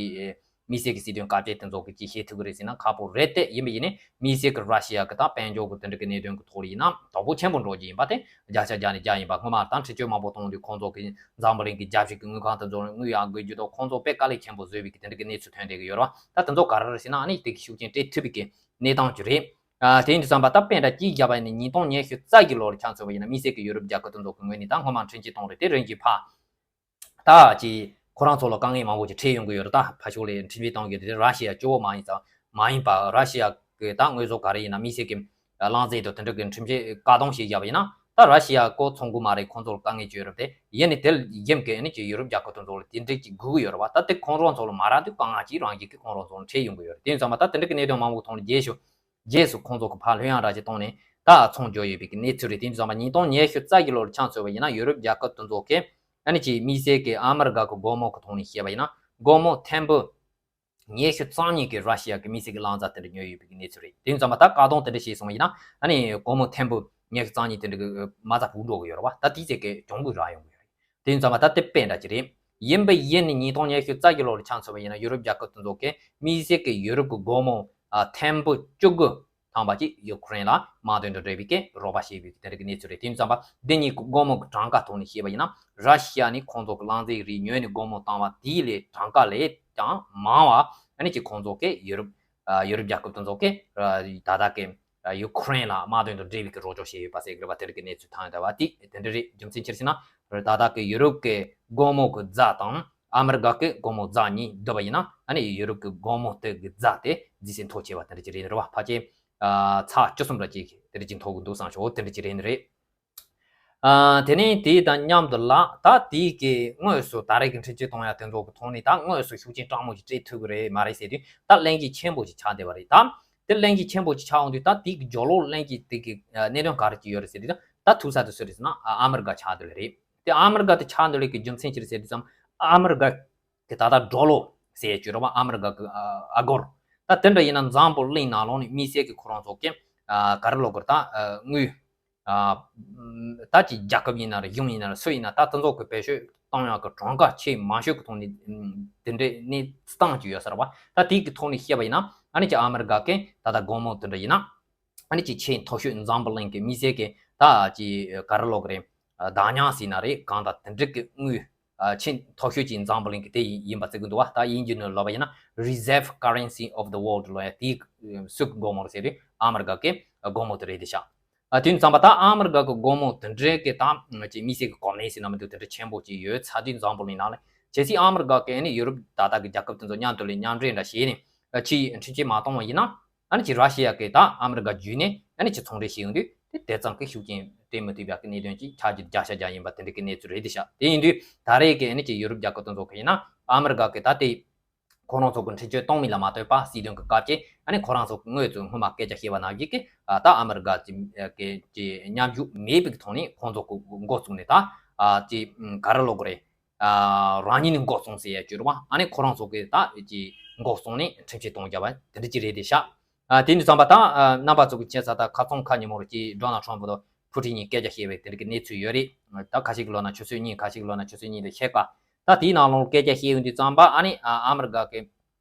དམིགས་བསལ་གྱི་སྲིད་དོན་བཀའ་བཅད་དེ་ཚོ་གི་ཅིག་བྱེད་ཐུབ་ཀྱི་རེད་ཟེར་ན་ཁག་པོ་རེད། དེ་ཡིན་པ་ཡིན་ནའི་དམིགས་བསལ་གྱི་ར་ཤི་ཡ་གི་ད་དཔལ་འབྱོར་གྱི་དེ་འདྲ་གི་གནད་དོན་གྱི་ཐོག་ལ་ཡིན་ན་དོ་ཕོག་ཆེན་པོ་འགྲོ་གི་ཡིན་པ་དེ་བརྒྱ་ཆ་བརྒྱ་ནས་བརྒྱ་ཡིན་པ། སྔོན་མ་ད་འཕྲིན་བཅོལ་མང་པོ་གཏོང་དུས་ཁོང་ཚོ་གི་འཛམ་བུ་གླིང་གི་རྒྱ་བཞི་གི་དངུལ་ཁང་དེ་ཚོ་དངུལ་ཡར་དགོས་རྒྱུ་དང་ཁོང་ཚོ་དཔེ་དཀའ་ལས་ཆེན་པོ་བཟོས་པའི་གི་དེ་འདྲ་གི་གནས་ཚུལ་ཐོན་བསྡད་ཀྱི་ཡོད་རེད་པ། ད་དེ་ཚོ་ག་རེ་རེད་ཟེར་ན་ཨ་ནི་དེ་གི་ཤུགས་རྐྱེན་སྤྲད་ཐུབ་པའི་གི་གནས་སྟངས་ཅིག་རེད། ཨ་དེ་ཡིན་དུས་ཙམ་པ་ད་དཔེ་འདྲ་གཅིག་བཞག་པ་ཡིན་ན་ཉིས་སྟོང་ཉི་ཤུ་རྩ་བཞི་ལོར་ཆ་མཚོན་པ་ཡིན་ན་དམིགས་བསལ་གྱི་ཡུ་རོབ་རྒྱལ་ཁབ་དེ་ཚོ་གི་ངོས་ནས་ད་སྔོན་མ་འཕྲིན་བཅོལ་གཏོང་རེད། དེ་རིང་གི་ཕ་ད་ཅི་ཁོ་རང་ཚོ་ལ་དཀའ་ངལ་མང་པོ་ཅིག་འཕྲད་ཡོང་གི་ཡོད་རེད། ད་ཕ་ཕྱོགས་ལ་འཕྲིན་བཅོལ་གཏོང་རྒྱུ་དེ་ར་ཤི་ཡ་གཙོ་བོ་མ་ཡིན་ཙང་མ་ཡིན་པ། ར་ཤི་ཡ་གི་ད་དངོས་ཟོག་ག་རེ་ཡིན་ན་དམིགས་བསལ་གྱི་གླང་རྫས་དང་དེ་འདྲ་གི་འཕྲིན་བཅོལ་བཀག་སྡོམ་བྱས་བཞག་པ་ཡིན་ན་ད་ར་ཤི་ཡ་ཀོ་ཚོང་གི་མ་རེད། ཁོང་ཚོ་ལ་དཀའ་ངལ་ཅིག་ཡོད་རེད། དེ་ཡིན་ནའི་དེ་ལ་རྒྱབ་ཀྱི་ཨ་ནི་ཅི་ཡུ་རོབ་རྒྱལ་ཁབ་དེ་ཚོ་ལ་དེ་འདྲ་ཅིག་དགོས་ཀྱི་ཡོད་རེད་པ། ད་དེ་ཁོང་རང་ཚོ་ལ་མ་རག་དུས་དཀའ་ངལ་ཅིག་རང་བཞིན་གྱིས་ཁོང་རང་ཚོ་ལ་འཕྲད་ཡོང་གི་ཡོད་རེད། དེ་ཡིན་ཙང་མ་ད་དེ་འདྲ་གི་གནད་དོན་མང་པོ་ཐོག་ནས་རྗེས་སུ་རྗེས་སུ་ཁོང་ཚོ་གི་ཕར་ལྷོད་ཡངས་ར་ཅིག་བཏང་ནས་ད་ཚོང་རྒྱག་ཡོད་པའི་གི་གནས་ཚུལ་རེད། དེ་ཡིན་ཙང་མ་ཉིས་སྟོང་ཉི་ཤུ་རྩ་བཞི་ལོར་ཆ་མཚོན་པ་ཡིན་ན་ཡུ་རོབ་རྒྱལ་ཁབ་དེ་ཚོ་གི་ཨ་ནི་ཅི་དམིགས་བསལ་གྱི་ཨ་མི་རི་ཀ་གི་སྒོར་མོ་གི་ཐོག་ནས་བཤད་པ་ཡིན་ན་སྒོར་མོ་ཐེར་འབུམ་ཉི་ཤུ་རྩ་གཉིས་ཀྱི་ར་ཤི་ཡ་གི་དམིགས་བསལ་གྱི་གླང་རྫས་དེ་འདྲ་ཉོས་ཡོད་པའི་གནས་ཚུལ་རེད། དེ་ཡིན་ཙང་མ་ད་བཀག་སྡོམ་དེ་འདྲ་བྱས་སོང་བ་ཡིན་ན་ཨ་ནི་སྒོར་མོ་ཐེར་འབུམ་ཉི་ཤུ་རྩ་གཉིས་དེ་འདྲ་གི་མ་རྩ་བུད་འགྲོ་གི་ཡོད་རེད་པ། ད་དེ་ཚད་ཀྱི་གྱོང་གུན་རག་ཡོང་གི་ཡོད་རེད། དེ་ཡིན་ཙང་མ་ད་དེ་དཔེ་འདྲ་ཅིག་རེད། ཡིན་པ་ཡིན་ནི་ཉིས་སྟོང་ཉི་ཤུ་རྩ་བཞི་ལོར་ཆ་མཚོན་པ་ཡིན་ན་ཡུ་རོབ་རྒྱལ་ཁབ་དེ་ཚོ་གི་དམིགས་བསལ་གྱི་ཡུ་རོབ་ཀྱི་སྒོར་མོ་ཨ་ཐེར་འབུམ་བཅུ་དགུ་ཐམ་པ་ཅིག་ཡུ་ཁུ་རེན་ལ་དམག་དོན་དང་འབྲེལ་བའི་གི་རོགས་པ་བྱས་པའི་དེ་འདྲ་གི་གནས་ཚུལ་རེད། དེ་ཡིན་ཙང་མ་འདི་གཉིས་ཀྱི་སྒོར་མོ་གི་གྲངས་ཀ་ཐོག་ནས་བཤད་པ་ཡིན་ན་ར་ཤི་ཡ་ནས་ཁོང་ཚོ་གི་གླང་རྫས་རིགས་ཉོས་ནས་སྒོར་མོ་བཏང་བ་དེའི་ལས་གྲངས་ཀ་ལས་ཀྱང་མང་བ་ཨ་ནི་ཅིག་ཁོང་ཚོ་གི་ཡུ་རོབ་ཨ་ཡུ་རོབ་རྒྱལ་ཁབ་དེ་ཚོ་གི་ཨ་ད་ལྟ་གི་ཡུ་ཁུ་རེན་ལ་དམག་དོན་དང་འབྲེལ་བའི་གི་རོགས་སྐྱོར་བྱས་ཡོད་པ་ཟེར་གི་རེད་པ། དེ་རིགས་ཀྱི་གནས་ཚུལ་ཐོན་ཡོད་པ་དེ་དེ་འདྲ་རེད། རྒྱུ་མཚན་ཅི་རེད་ཟེར་ན་ད་ལྟ་གི་ཡུ་རོབ་ཀྱི་སྒོར་མོ་གི་རྫས་དང་ཨ་མི་རི་ཀ་གི་སྒོར་མོ་རྫས་གཉིས་བསྡུར་བ་ཡིན་ན་ཨ་ནི་ཡུ་རོབ་ཀྱི་སྒོར་མོ་དེ་གི་རྫས་དེ་རྫས་སེམས་མཐོ་ཆེ་བ་དེ་འདྲ་ཅིག་རེད་རེད་པ། ཕལ་ཆེར་ཨ་ཚེག་བཅུ་གསུམ་ར་ཅིག་དེ་འདྲ་ཅིག་མཐོ་གི་འདུག་བསམ་ཤོག་དེ་འདྲ་ཅིག་རེད་ནི་རེད། ཨ་དེ་ནས་དེ་དང་མཉམ་དུ་ལ་ད་དེའི་གི་དངོས་སུ་ད་རེས་ཀྱི་འཕྲིན་བཅོལ་གཏོང་ཡ་དེ་ཚོ་གི་ཐོག་ནས་ད་དངོས་སུ་ཤུགས་རྐྱེན་དྲག་མོ་ཞིག་སྤྲད་ཐུབ་ཀྱི་རེད་མ་རེད་ཟེར་དུས་ད་གླེང་གཞི་ཆེན་པོ་ཞིག་ཆགས་བསྡད་པ་རེད། ད་དེ་གླེང་གཞི་ཆེན་པོ་ཞིག་ཆགས་འོང་དུས་ད་དེའི་གི་སྦྱོར་ཀློག་གླེང་གཞི་དེ་གི་ཨ་གནད་དོན་ག་རེ་ཅིག་ཡོད་རེད་ཟེར་དུས་ད་ད་ཐུག་ས་དེ་སུ་རེད་ཟེར་ན་ཨ་ཨ་མི་རི་ཀ་ཆགས་བསྡད་ལེ་རེད། དེ་ཨ་མི་རི་ཀ་དེ་ཆགས་བསྡད་ལེ་གི་རྒྱུ་མཚན་ཅི་རེད་ཟེར་དུས་ཙམ་ཨ་མི་རི་ཀ་གི་ད་ལྟ་སྦྱོར་ཀློག་ཟེར་ཡ་ཅིག་ཡོད་རེད་པ། ཨ་མི་རི་ཀ་གི་ཨ་ཨ་སྒོར་ད་དེ་འདྲ་ཡིན་ན་འཛམ་བུ་གླིང་ནང་ལོགས་ནས་དམིགས་བསལ་གྱི་ཁོ་རང་ཚོ་གི་ཨ་ག་རེ་ལབ་དགོས་རེད། ད་ཨ་དངུལ་ཨ་ད་ཅིག་རྒྱལ་ཁབ་ཡིན་ན་རེད། གཞུང་ཡིན་ན་རེད། སུ་ཡིན་ན་ད་དེ་ཚོ་གི་བེད་སྤྱོད་གཏོང་ཡག་གི་གྲངས་ཀ་ཆེས་མང་ཤོས་ཀྱི་ཐོག་ནས་དེ་འདྲའི་གནས་སྟངས་ཅིག་ཡོད་ས་རེད་པ། ད་དེ་གི་ཐོག་ནས་བཤད་པ་ཡིན་ན་ཨ་ནི་ཅིག་ཨ་མི་རི་ཀ་གི་ད་ལྟ་སྒོར་མོ་དེ་འདྲ་ཡིན་ན་ཨ་ནི་ཅིག་ཆེས་མཐོ་ཤོས་འཛམ་བུ་གླིང་གི་དམིགས་བསལ་གྱི་ད་ཅིག་ག་རེ་ལབ་དགོས་རེད། བདག་ཉར་ཟེར་ན་རེད། གང་ལྟར་དེ་འདྲ་གི་དངུལ་ཨ་ཆེས་མཐོ་ཤོས་ཀྱི་འཛམ་བུ་གླིང་གི་དེ་ཡིན་ཡིན་པ་བརྩི་གི་འདུག་བ། ད་དབྱིན་ཇི་ནང་ལབ་པ་ཡིན་ན་Reserve Currency of the World ལབ་ཡ་དེའི་སུ་གི་སྒོར་མོ་རེད་ཟེར་དུས་ཨ་མི་རི་ཀ་གི་སྒོར་མོ་དེ་རེད་དེ་ཤག་ཨ་དེ་ཡིན་ཙང་པ་ད་ཨ་མི་རི་ཀ་གི་སྒོར་མོ་དེ་འདྲའི་གི་ད་ཅིག་དམིགས་བསལ་གི་གོ་གནས་ཟེར་ན་མི་འདུག་དེ་འདྲ་ཆེན་པོ་ཅིག་ཡོད་ཚར་དུས་འཛམ་བུ་གླིང་ནང་ལ་གལ་སྲིད་ཨ་མི་རི་ཀ་གི་ཨ་ནི་ཡུ་རོབ་ད་ལྟ་གི་རྒྱལ་ཁབ་དེ་ཚོ་མཉམ་དུ་ལ་མཉམ་འབྲེལ་འདྲ་བྱས་ནས་ཨ་ཅིག་འཕྲིན་བཅོལ་མ་གཏོང་བ་ཡིན་ན། ཨ་ནི་ཅིག་ར་ཤི་ཡ་གིས་ད་ཨ་མི་རི་ཀ་བརྒྱུད་ནས་ཨ་ནི་ཅིག་ཚོང་འབྲེལ་བྱེད་ཡོང་དུས་དེ་དེ་ཙམ་གྱི་ཤུགས་རྐྱེན་སྤྲད་མི་ཐུབ་པའི་གི་གནད་དོན་ཅིག་ཆགས་རྒྱུ་བརྒྱ་ཆ་བརྒྱ་ཡིན་པ་དེ་འདྲ་གི་གནས་ཚུལ་རེད་དེ་ཤག་དེ་ཡིན་དུས་ད་རེས་ཀྱི་ཨ་ནི་ཅིག་ཡུ་རོབ་རྒྱལ་ཁབ་དེ་ཚོ་གི་ཡིན་ན་ཨ་མི་རི་ཀ་གིས་ད་དེ་ཁོ་རང་ཚོ་གི་འཕྲིན་བཅོལ་གཏོང་མིན་ལ་མ་ལྟོས་པ་སྲིད་དོན་གི་བཀའ་བཅད་ཨ་ནི་ཁོ་རང་ཚོ་གི་དངོས་སུ་སྔོན་མ་སྐད་ཆ་བཤད་པ་ནང་བཞིན་གི་ད་ཨ་མི་རི་ཀ་གི་ཅིག་མཉམ་ཞུགས་མེད་པའི་གི་ཐོག་ནས་ཁོང་ཚོ་གི་འགོ་བཙུགས་ནས་ད་ཅིག་ག་རེ་ལབ་དགོས་རེད། ཨ་རང་ཉིད་ནས་འགོ་བཙུགས་ཟེར་ཡ་ཅིག་ཡོད་རེད་པ། ཨ་ནི་ཁོ་རང་ཚོ་གིས་ད་ཅིག་འགོ་བཙུགས་ནས་འཕྲིན་བཅོལ་གཏོང་རྒྱབ་པ་དེ་འདྲ་ཅིག་རེད་དེ་ཤག་ཨ་དེ་ནས་བསམ་པ་ད་ཨ་རྣམ་པ་ཚོ་གི་ཁྱེད་ཚོ་ད་ཁ་སང་ཁ་ཉིན་མོར་ཅིག་ཌོ་ནལ་ཊམ་པ་དང་ཕུ་ཊིན་གཉིས་སྐད་ཆ་བཤད་པའི་དེ་འདྲ་གི་གནས་ཚུལ་ཡོད་རེད། ད་ཁ་ཤས་ཀྱི་ལོ་ན་ཆུ་ཚོད་གཉིས། ཁ་ཤས་ཀྱི་ལོ་ན་ཆུ་ཚོད་གཉིས་དང་ཕྱེད་ཀ་ད་དེའི་ནང་ལོགས་སྐད་ཆ་བཤད་ཡོང་དུས་ཙམ་པ་ཨ་ནི་ཨ་ཨ་མི་རི་ཀ་གི་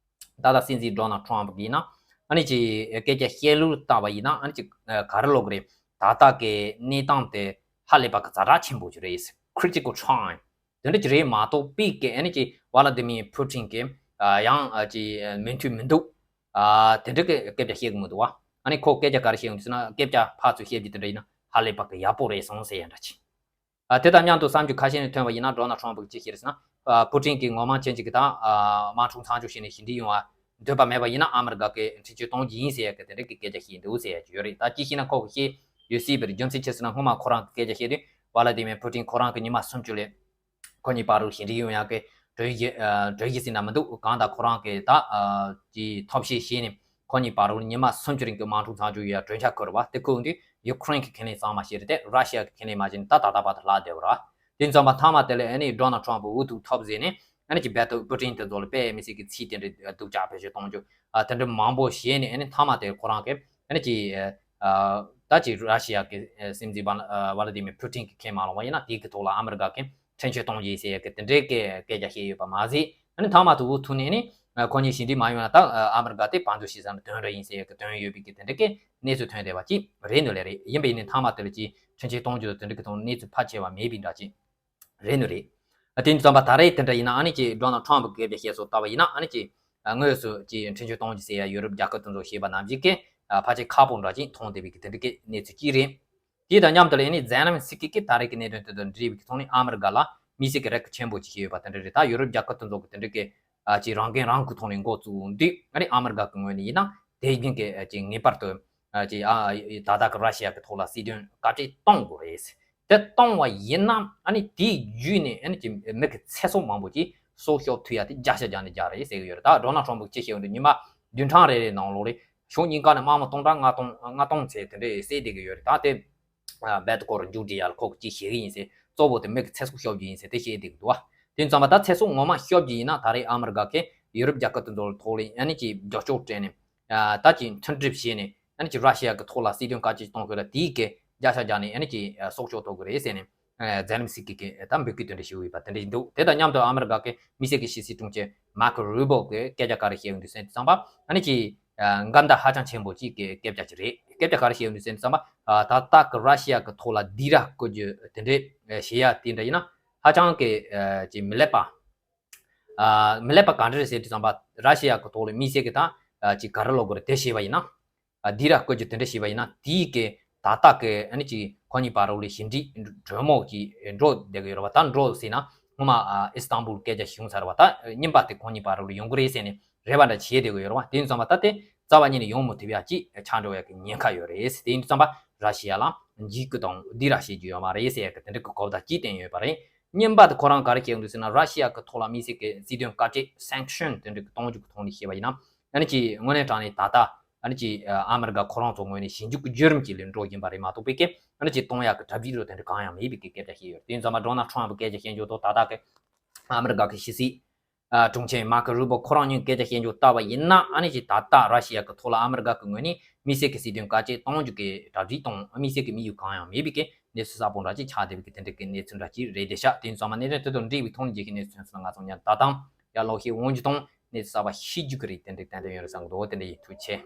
ད་ལྟ་སྲིད་འཛིན་ཌོ་ནལ་ཊམ་པ་གིས་ན་ ཨ་ནི་ཅིག་སྐད་ཆ་བཤད་ལུགས་ལྟ་བ་ཡིན་ན་ཨ་ནི་ཅིག་ག་རེ་ལབ་དགོས་རེད། ད་ལྟ་གི་གནས་སྟངས་དེ་ཧ་ལས་པ་གི་ཛ་དྲག་ཆེན་པོ་ཅིག་རེད། Critical time དེ་འདྲ་ཅིག་རེད་མ་གཏོགས་པའི་གི་ཨ་ནི་ཅིག་ཝ་ལ་ཏི་མི་ཕུ་ཊིན་གི་ཡང་ཅིག་མོས་མཐུན་མི་འདུག་དེ་འདྲ་གི་སྐད་ཆ་བཤད་གི་མི་འདུག་བ། ཨ་ནི་ཁོ་སྐད་ཆ་ག་རེ་བཤད་ཡོང་དུས་ཟེར་ན་སྐད་ཆ་ཕར་ཚུར་བཤད་རྒྱུ་དེ་འདྲ་ཡིན་ན་ཧ་ལས་པ་གི་ཡག་པོ་རེད་སོང་ཟེར་ཡ་འདྲ་ཅིག་ཨ་དེ་དང་མཉམ་དུ་གསར་འགྱུར་ཁ་ཤས་ནས་ཐོན་པ་ཡིན་ན་ཌོ་ནལ་ཊམ་ཕུ་གིས་ཅི་བཤད་རེད་ཟེར་ན། ཨ་ཕུ་ཊིན་གྱིས་ངོ་མ་ཅན་ཅིག་གི་དང་ཨ་དམག་འཁྲུག་མཚམས་འཇོག་བྱས་ནས་ཞི་འགྲིག་ཡོང་བ་འདོད་པ་མེད་པ་ཡིན་ན་ཨ་མི་རི་ཀ་གིས་འཕྲིན་བཅོལ་གཏོང་རྒྱུ་ཡིན་ཟེར་ཡ་གི་དེ་འདྲ་གི་སྐད་ཆ་བཤད་འདུག་ཟེར་ཡ་ཅིག་ཡོད་རེད། ད་ཅི་བཤད་ན་ཁོ་གིས་བཤད་ཡོད་སྲིད་པའི་རྒྱུ་མཚན་ཅི་ཟེར་ན་སྔོན་མ་ཁོ་རང་གི་སྐད་ཆ་བཤད་དུས་ཝ་ལ་ཏི་མེ་ཕུ་ཊིན་ཁོ་རང་གི་ཉི་མ་སུམ་ཅུ་ལས་ཁོ་གཉིས་བར་དུ་ཞི་འགྲིག་ཡོང་ཡ་གི་གྲོས་གཞི་ཨ་གྲོས་གཞི་ཟེར་ན་མི་འདུག་གང་ལྟར་ཁོ་རང་གི་ད་ཨ་ཀྱི་ཐབས་ཤེས་བྱས་ནས་ཁོ་གཉིས་བར་དུ་ཉི་མ་སུམ་ཅུ་རིང་གི་དམག་འཁྲུག་མཚམས་འཇོག་ཡ་གྲོས་འཆར་བཀོད་རེད་བ། དེ་བཀོད་དུས་ཡུ་ཁུ་རེན་གྱི་ཁས་ལེན་གཙང་མ་བྱས་རེད་དེ་ར་ཤི་ཡ་གི་ཁས་ལེན་མ་བྱས་ནས་ད་ད་ལྟ་བར་དུ་ལྷག་བསྡད་པ་རེད། དེ་ཙམ་པ་མཐའ་མ་དེ་ལ་ཨ་ནི་ཌོ་ནལ་ཊམ་ཕུ་འུ་ཐུག་ཐབས་ཟད་ནས་ཨ་ནི་ཀྱི་རྦད་དེ་པུ་ཊིན་དེ་ཚོ་ལ་དཔེ་མི་སྲིད་ཀྱི་ཚིག་དེ་འདྲ་སྡུག་ཅག་བེད་སྤྱོད་གཏོང་རྒྱུ་ཨ་དེ་འདྲ་མང་པོ་བྱས་ནས་ཨ་ནི་མཐའ་མ་དེ་ཁོ་རང་གི་ཨ་ནི་ཀྱི་ཨ་ད་ཀྱི་ར་ཤི་ཡ་གི་ཨ་སྲིད་འཛིན་ཝ་ལ་ཨ་ཝ་ལ་ཏི་མི་པུ་ཊིན་གྱི་ཁས་མ་བླངས་པ་ཡིན་ན་དེ་གི་ཐོག་ལ་ཨ་མི་རི་ཀ་གི་འཕྲིན་བཅོལ་གཏོང་རྒྱུ་ཡིན་ཟེར་ཡ་གི་དེ་འདྲའི་གི་སྐད་ཆ་བཤད་ཡོད་པ་མ་ཟད། ཨ་ནི་མཐའ་མ་དུ་འུ་ཐུག་ནས་ནི་ཨ་ཁོ་གཉིས་ཞི་འགྲིག་མ་ཡོང་ན་ད་ཨ་མི་རི་ཀ་དེ་བང་མཛོད་བྱེད་ས་ནི་དོན་རེ་ཡིན་ཟེར་གི་དོན་ཡོད་པའི་གི་དེ་འདྲ་གི་གནས་ཚུལ་ཐོན་བསྡད་པ་ཅིག་རེད་འདུག་ལེ། རེད། ཡིན་པ་ཡིན་ནའི་མཐའ་མ་དེ་ལ་ཅིག་འཕྲིན་བཅོལ་གཏོང་རྒྱུ་དང་དེ་འདྲ་གི་ཐོག་གནས་ཚུལ་ཕལ་ཆེ་བ་མེད་པའི་འདྲ་ཅིག་རེད་འདུག་རེད། ཨ་དེ་ཙམ་པ་ད་རེས་དེ་འདྲ་ཡིན་ན་ཨ་ནི་ཅིག་ཌོ་ནལ་ཊམ་ཕུ་གི་སྐད་ཆ་བཤད་སྲོལ་ལྟ་བ་ཡིན་ན་ཨ་ནི་ཅིག་ཨ་དངོས་སུ་ཅིག་འཕྲིན་བཅོལ་གཏོང་རྒྱུ་ཟེར་ཡ་ཡུ་རོབ་རྒྱལ་ཁབ་དེ་ཚོ་བཤད་པ་ནང་བཞིན་གི་ཨ་ཕལ་ཆེར་ཁག་པོ་འདྲ་ཅིག་མཐོང་བསྡད་པའི་གི་དེ་འདྲ་གི་གནས་ཚུལ་ཅིག་རེད། དེ་དང་མཉམ་དུ་ལ་ཨ་ནི་ཛེ་ལན་སི་ཀི་གིས་ད་རེས་ཀྱི་གནད་དོན་དེ་དང་འབྲེལ་བའི་ཐོག་ནས་ཨ་མི་རི་ཀ་ལ་དམིགས་བསལ་གྱི་རེ་སྐུལ་ཆེན་པོ་ཅིག་བྱས་ཡོད་པ་དེ་འདྲ་རེད། ད་ཡུ་རོབ་རྒྱལ་ཁབ་དེ་ཚོ་གི་དེ་འདྲ་གི་ཨ་ཅིག་རང་འགན་རང་འཁུར་ཐོག་ནས་འགོ་བཙུགས་དུས་ཨ་ནི་ཨ་མི་རི་ཀ་གི་ངོས་ནས་ཡིན་ན་དེ་བཞིན་གྱི་ཨ་ཅིག་ངེས་པར་དུ་ཨ་ཅིག་ཨ་ད་ལྟ་གི་ར་ཤི་ཡ་གི་ཐོག་ལ་སྲིད་དོན་བཀའ་འཁྲོལ་གཏོང་དགོས་རེད། དེ་གཏོང་བ་ཡིན་ན་ཨ་ནི་དེའི་བརྒྱུད་ནས་ཨ་ནི་ཅིག་མི་གི་ཚེ་སྲོག་མང་པོ་ཅིག་སྲོག་སྐྱོབ་ཐུབ་ཡ་དེ་བརྒྱ་ཆ་བརྒྱ་ནས་བརྒྱ་རེད་ཟེར་གི་ཡོད་རེད། ད་ཌོ་ནལ་ཊམ་ཕུ་ཅི་བཤད་ཡོང་དུས་ཉི་མ་བདུན་ཕྲག་རེ་རེའི་ནང་ལོགས་ལ་ཕྱོགས་གཉིས་ཀ་ནས་དམག་མི་སྟོང་ཕྲག་ལྔ་སྟོང་ལྔ་སྟོང་ཙམ་དེ་འདྲས་བསད་བསྡད་ཀྱི་ཡོད་རེད། ད་དེ་རྦད་དེ་སྐོར་མཇུག་སྒྲིལ་ཡ་ལ་ཁོ་གིས་ཅི་བཤད་ཀྱི་ཡིན་ཟེར། གཙོ་བོ་དེ་མི་གི་ཚེ་སྲོག་སྐྱོབ་རྒྱུ་ཡིན་ཟེར་དེ་བཤད་བསྡད་ཀྱི་འདུག་བ། དེ་ཙམ་པ་ད་ཚེ་སྲོག་ངོ་མ་སྐྱོབ་རྒྱུ་ཡིན་ན་ད་རེས་ཨ་མི་རི་ཀ་གིས་ཡུ་རོབ་རྒྱལ་ཁབ་དེ་ཚོ་ལ་ཐོག་ལ་ཨ་ནི་ཅིག་རྒྱབ་སྐྱོར་སྤྲད་ནས་ད་ཅིག་མཐུན་སྒྲིལ་བྱས་ནས་ཨ་ནི་ཅིག་ར་ཤི་ཡ་གི་ཐོག་ལ་སྲིད་དོན་བཀའ་འཁྲོལ་གཏོང་དགོས་ལ་དེའི་གི་བརྒྱ་ཆ་བརྒྱ་ནས་ཨ་ནི་ཅིག་སྲོག་སྐྱོབ་ཐུབ་ཀྱི་རེད་ཟེར་ནས། ཛེ་ལན་སི་ཀི་གིས་ད་འབོད་སྐུལ་དེ་འདྲ་ཞུས་ཡོད་པ་དེ་འདྲ་ཞིག་འདུག་དེ་དང་མཉམ་དུ་ཨ་མི་རི་ཀ་གི་དམིགས་བསལ་གྱི་ཕྱི་སྲིད་དྲུང་ཆེ་མར་ཀོ་རུ་བྷོ་གིས་སྐད་ཆ་ག་རེ་བཤད་ཡོང་དུས་ཟེར་དུས་ཙམ་པ་ཨ་ནི་ཅིག་འགལ་ཟླ་ཧ་ཅང་ཆེན་པོ་ཅིག་གི་སྐད་ཆ་ཅིག་རེད། སྐད་ཆ་ག་རེ་བཤད་ཡོང་དུས་ཟེར་དུས་ཙམ་པ་ད་ལྟ་གི་ར་ཤི་ཡ་གི་ཐོག་ལ་སྡིགས་ར་བསྐུལ་རྒྱུ་དེ་འདྲ་བྱེད་ཡ་དེ་འདྲ་ཡིན་ན་ཧ་ཅང་གི་ཅིག་མི་ལེགས་པ། མི་ལེགས་པ་ག་འདྲ་རེད་ཟེར་དུས་ཙམ་པ་ར་ཤི་ཡ་གི་ཐོག་ལ་དམིགས་བསལ་གྱི་ད་ཅིག་ག་རེ་ལབ་དགོས་རེད་དེ་བྱས་པ་ཡིན་ན། སྡིགས་ར་བསྐུལ་རྒྱུ་དེ་འདྲ་བྱས་པ་ཡིན་ན་དེའི་གི་ད་ལྟ་གི་ཨ་ནི་ཅིག་ཁོ་གཉིས་བར་ལ་ཞི་འགྲིག་གྲོས་མོལ་གྱི་འགྲོ་བསྡད་ཀྱི་ཡོད་རེད་བ། ད་འགྲོ་ཟེར་ན་སྔོན་མ་ཨི་སི་ཏན་བུལ་སྐད་ཆ་བྱུང་ཚར་བ། ད་རྙིང་པ་དེ་ཁོ་གཉིས་བར་ལ་ཡོང་གི་རེད་ཟེར་ནས་རེ་བ་འདྲ་བྱས་བསྡད་ཀྱི་ཡོད་རེད་བ། དེ་ཙམ་པ་ད་དེ་རྩ་བ་ཉིད་ནས་ཡོང་མི་ཐུབ་ཡ་ཅིག་ཆགས་འགྲོ་ཡ་གི་ཉེན་ཁ་ཡོད་རེད། དེ་ཙམ་པ་ར་ཤི་ཡ་ལ་འཇིགས་སྐུལ་དང་སྡིགས་ར་བྱེད་རྒྱུ་ཡོད་མ་རེད་ཟེར་ཡ་གི་དེ་འདྲ་གི་གོ་བརྡ་ཅིག་བསྟན་ཡོད་པ་རེད། རྙིང་པ་དེ་ཁོ་རང་ག་རེ་བཤད་ཡོང་དུས་ཟེར་ན་ར་ཤི་ཡ་གི་ཐོག་ལ་དམིགས་བསལ་གྱི་སྲིད་དོན་བཀའ་འཁྲོལ་སེང་ཤོན་དེ་འདྲ་གི་གཏོང་རྒྱུ་གི་ཐོག་ནས་བཤད་པ་ཡིན་ན། ཨ་ནི་ཅིག་དངོས་གནས་དྲང་གནས་ད་ལྟ་ཨ་ནི་ཅིག་ཨ་མི་རི་ཀ་ཁོ་རང་ཚོ་ངོས་ནས་ཞིབ་འཇུག་གི་བརྒྱུད་རིམ་ཅིག་ལ་འགྲོ་བཞིན་པ་རེད་མ་གཏོགས་པའི་གི་ཨ་ནི་ཅིག་གཏོང་ཡག་གི་གྲ་སྒྲིག་རོ་དེ་འདྲ་གང་ཡང་མེད་པའི་གི་སྐད་ཆ་བཤད་ཡོད། དེ་ཙམ་པ་ཌོ་ནལ་ཊམ་ཕུ་སྐད་ཆ་བཤད་འཇོག་ཐོག་ད་ལྟ་གི་ཨ་མི་རི་ཀ་གི་ཕྱི་སྲིད་ཨ་དྲུང་ཆེ་མར་ཀོ་རུ་བྷོ་ཁོ་རང་ཉིད་སྐད་ཆ་བཤད་འཇོག་ལྟ་བ་ཡིན་ན་ཨ་ནི་ཅིག་ད་ལྟ་ར་ཤི་ཡ་གི་ཐོག་ལ་ཨ་མི་རི་ཀ་གི་ངོས་ནས་དམིགས་བསལ་གྱི་སྲིད་དོན་བཀའ་འཁྲོལ་གཏོང་རྒྱུ་གི་གྲ་སྒྲིག་དང་དམིགས་བསལ་གྱི་དམིགས་ཡུལ་གང་ཡང་མེད་པའི་གི་གནས་ཚུལ་གསལ་པོ་འདྲ་ཅིག་ཆགས་བསྡད་པའི་གི་དེ་འདྲ་གི་གནས་ཚུལ་འདྲ་ཅིག་རེད་བསྡད་ཤག་དེ་ཙམ་པ་གནད་དོན་དེ་དང་འབྲེལ་བའི་ཐོག་ནས་རྒྱལ་ཁའི་གནས་ཚུལ་ཐོན་སོང་ན་ང་ཚོ་ཉན་ད་དང་ཡར་ལོག་ཤེས་འོང་རྒྱུ་དང་། གནས་ཚུལ་གསར་པ་ཤེས་རྒྱུ་གི་རིགས་དེ་འདྲ་ཏན་ཏན་ཡོད་རེད་བསམ་གི་འདུག་དེ་འདྲ་ཡིན། ཐུགས་རྗེ་ཆེ།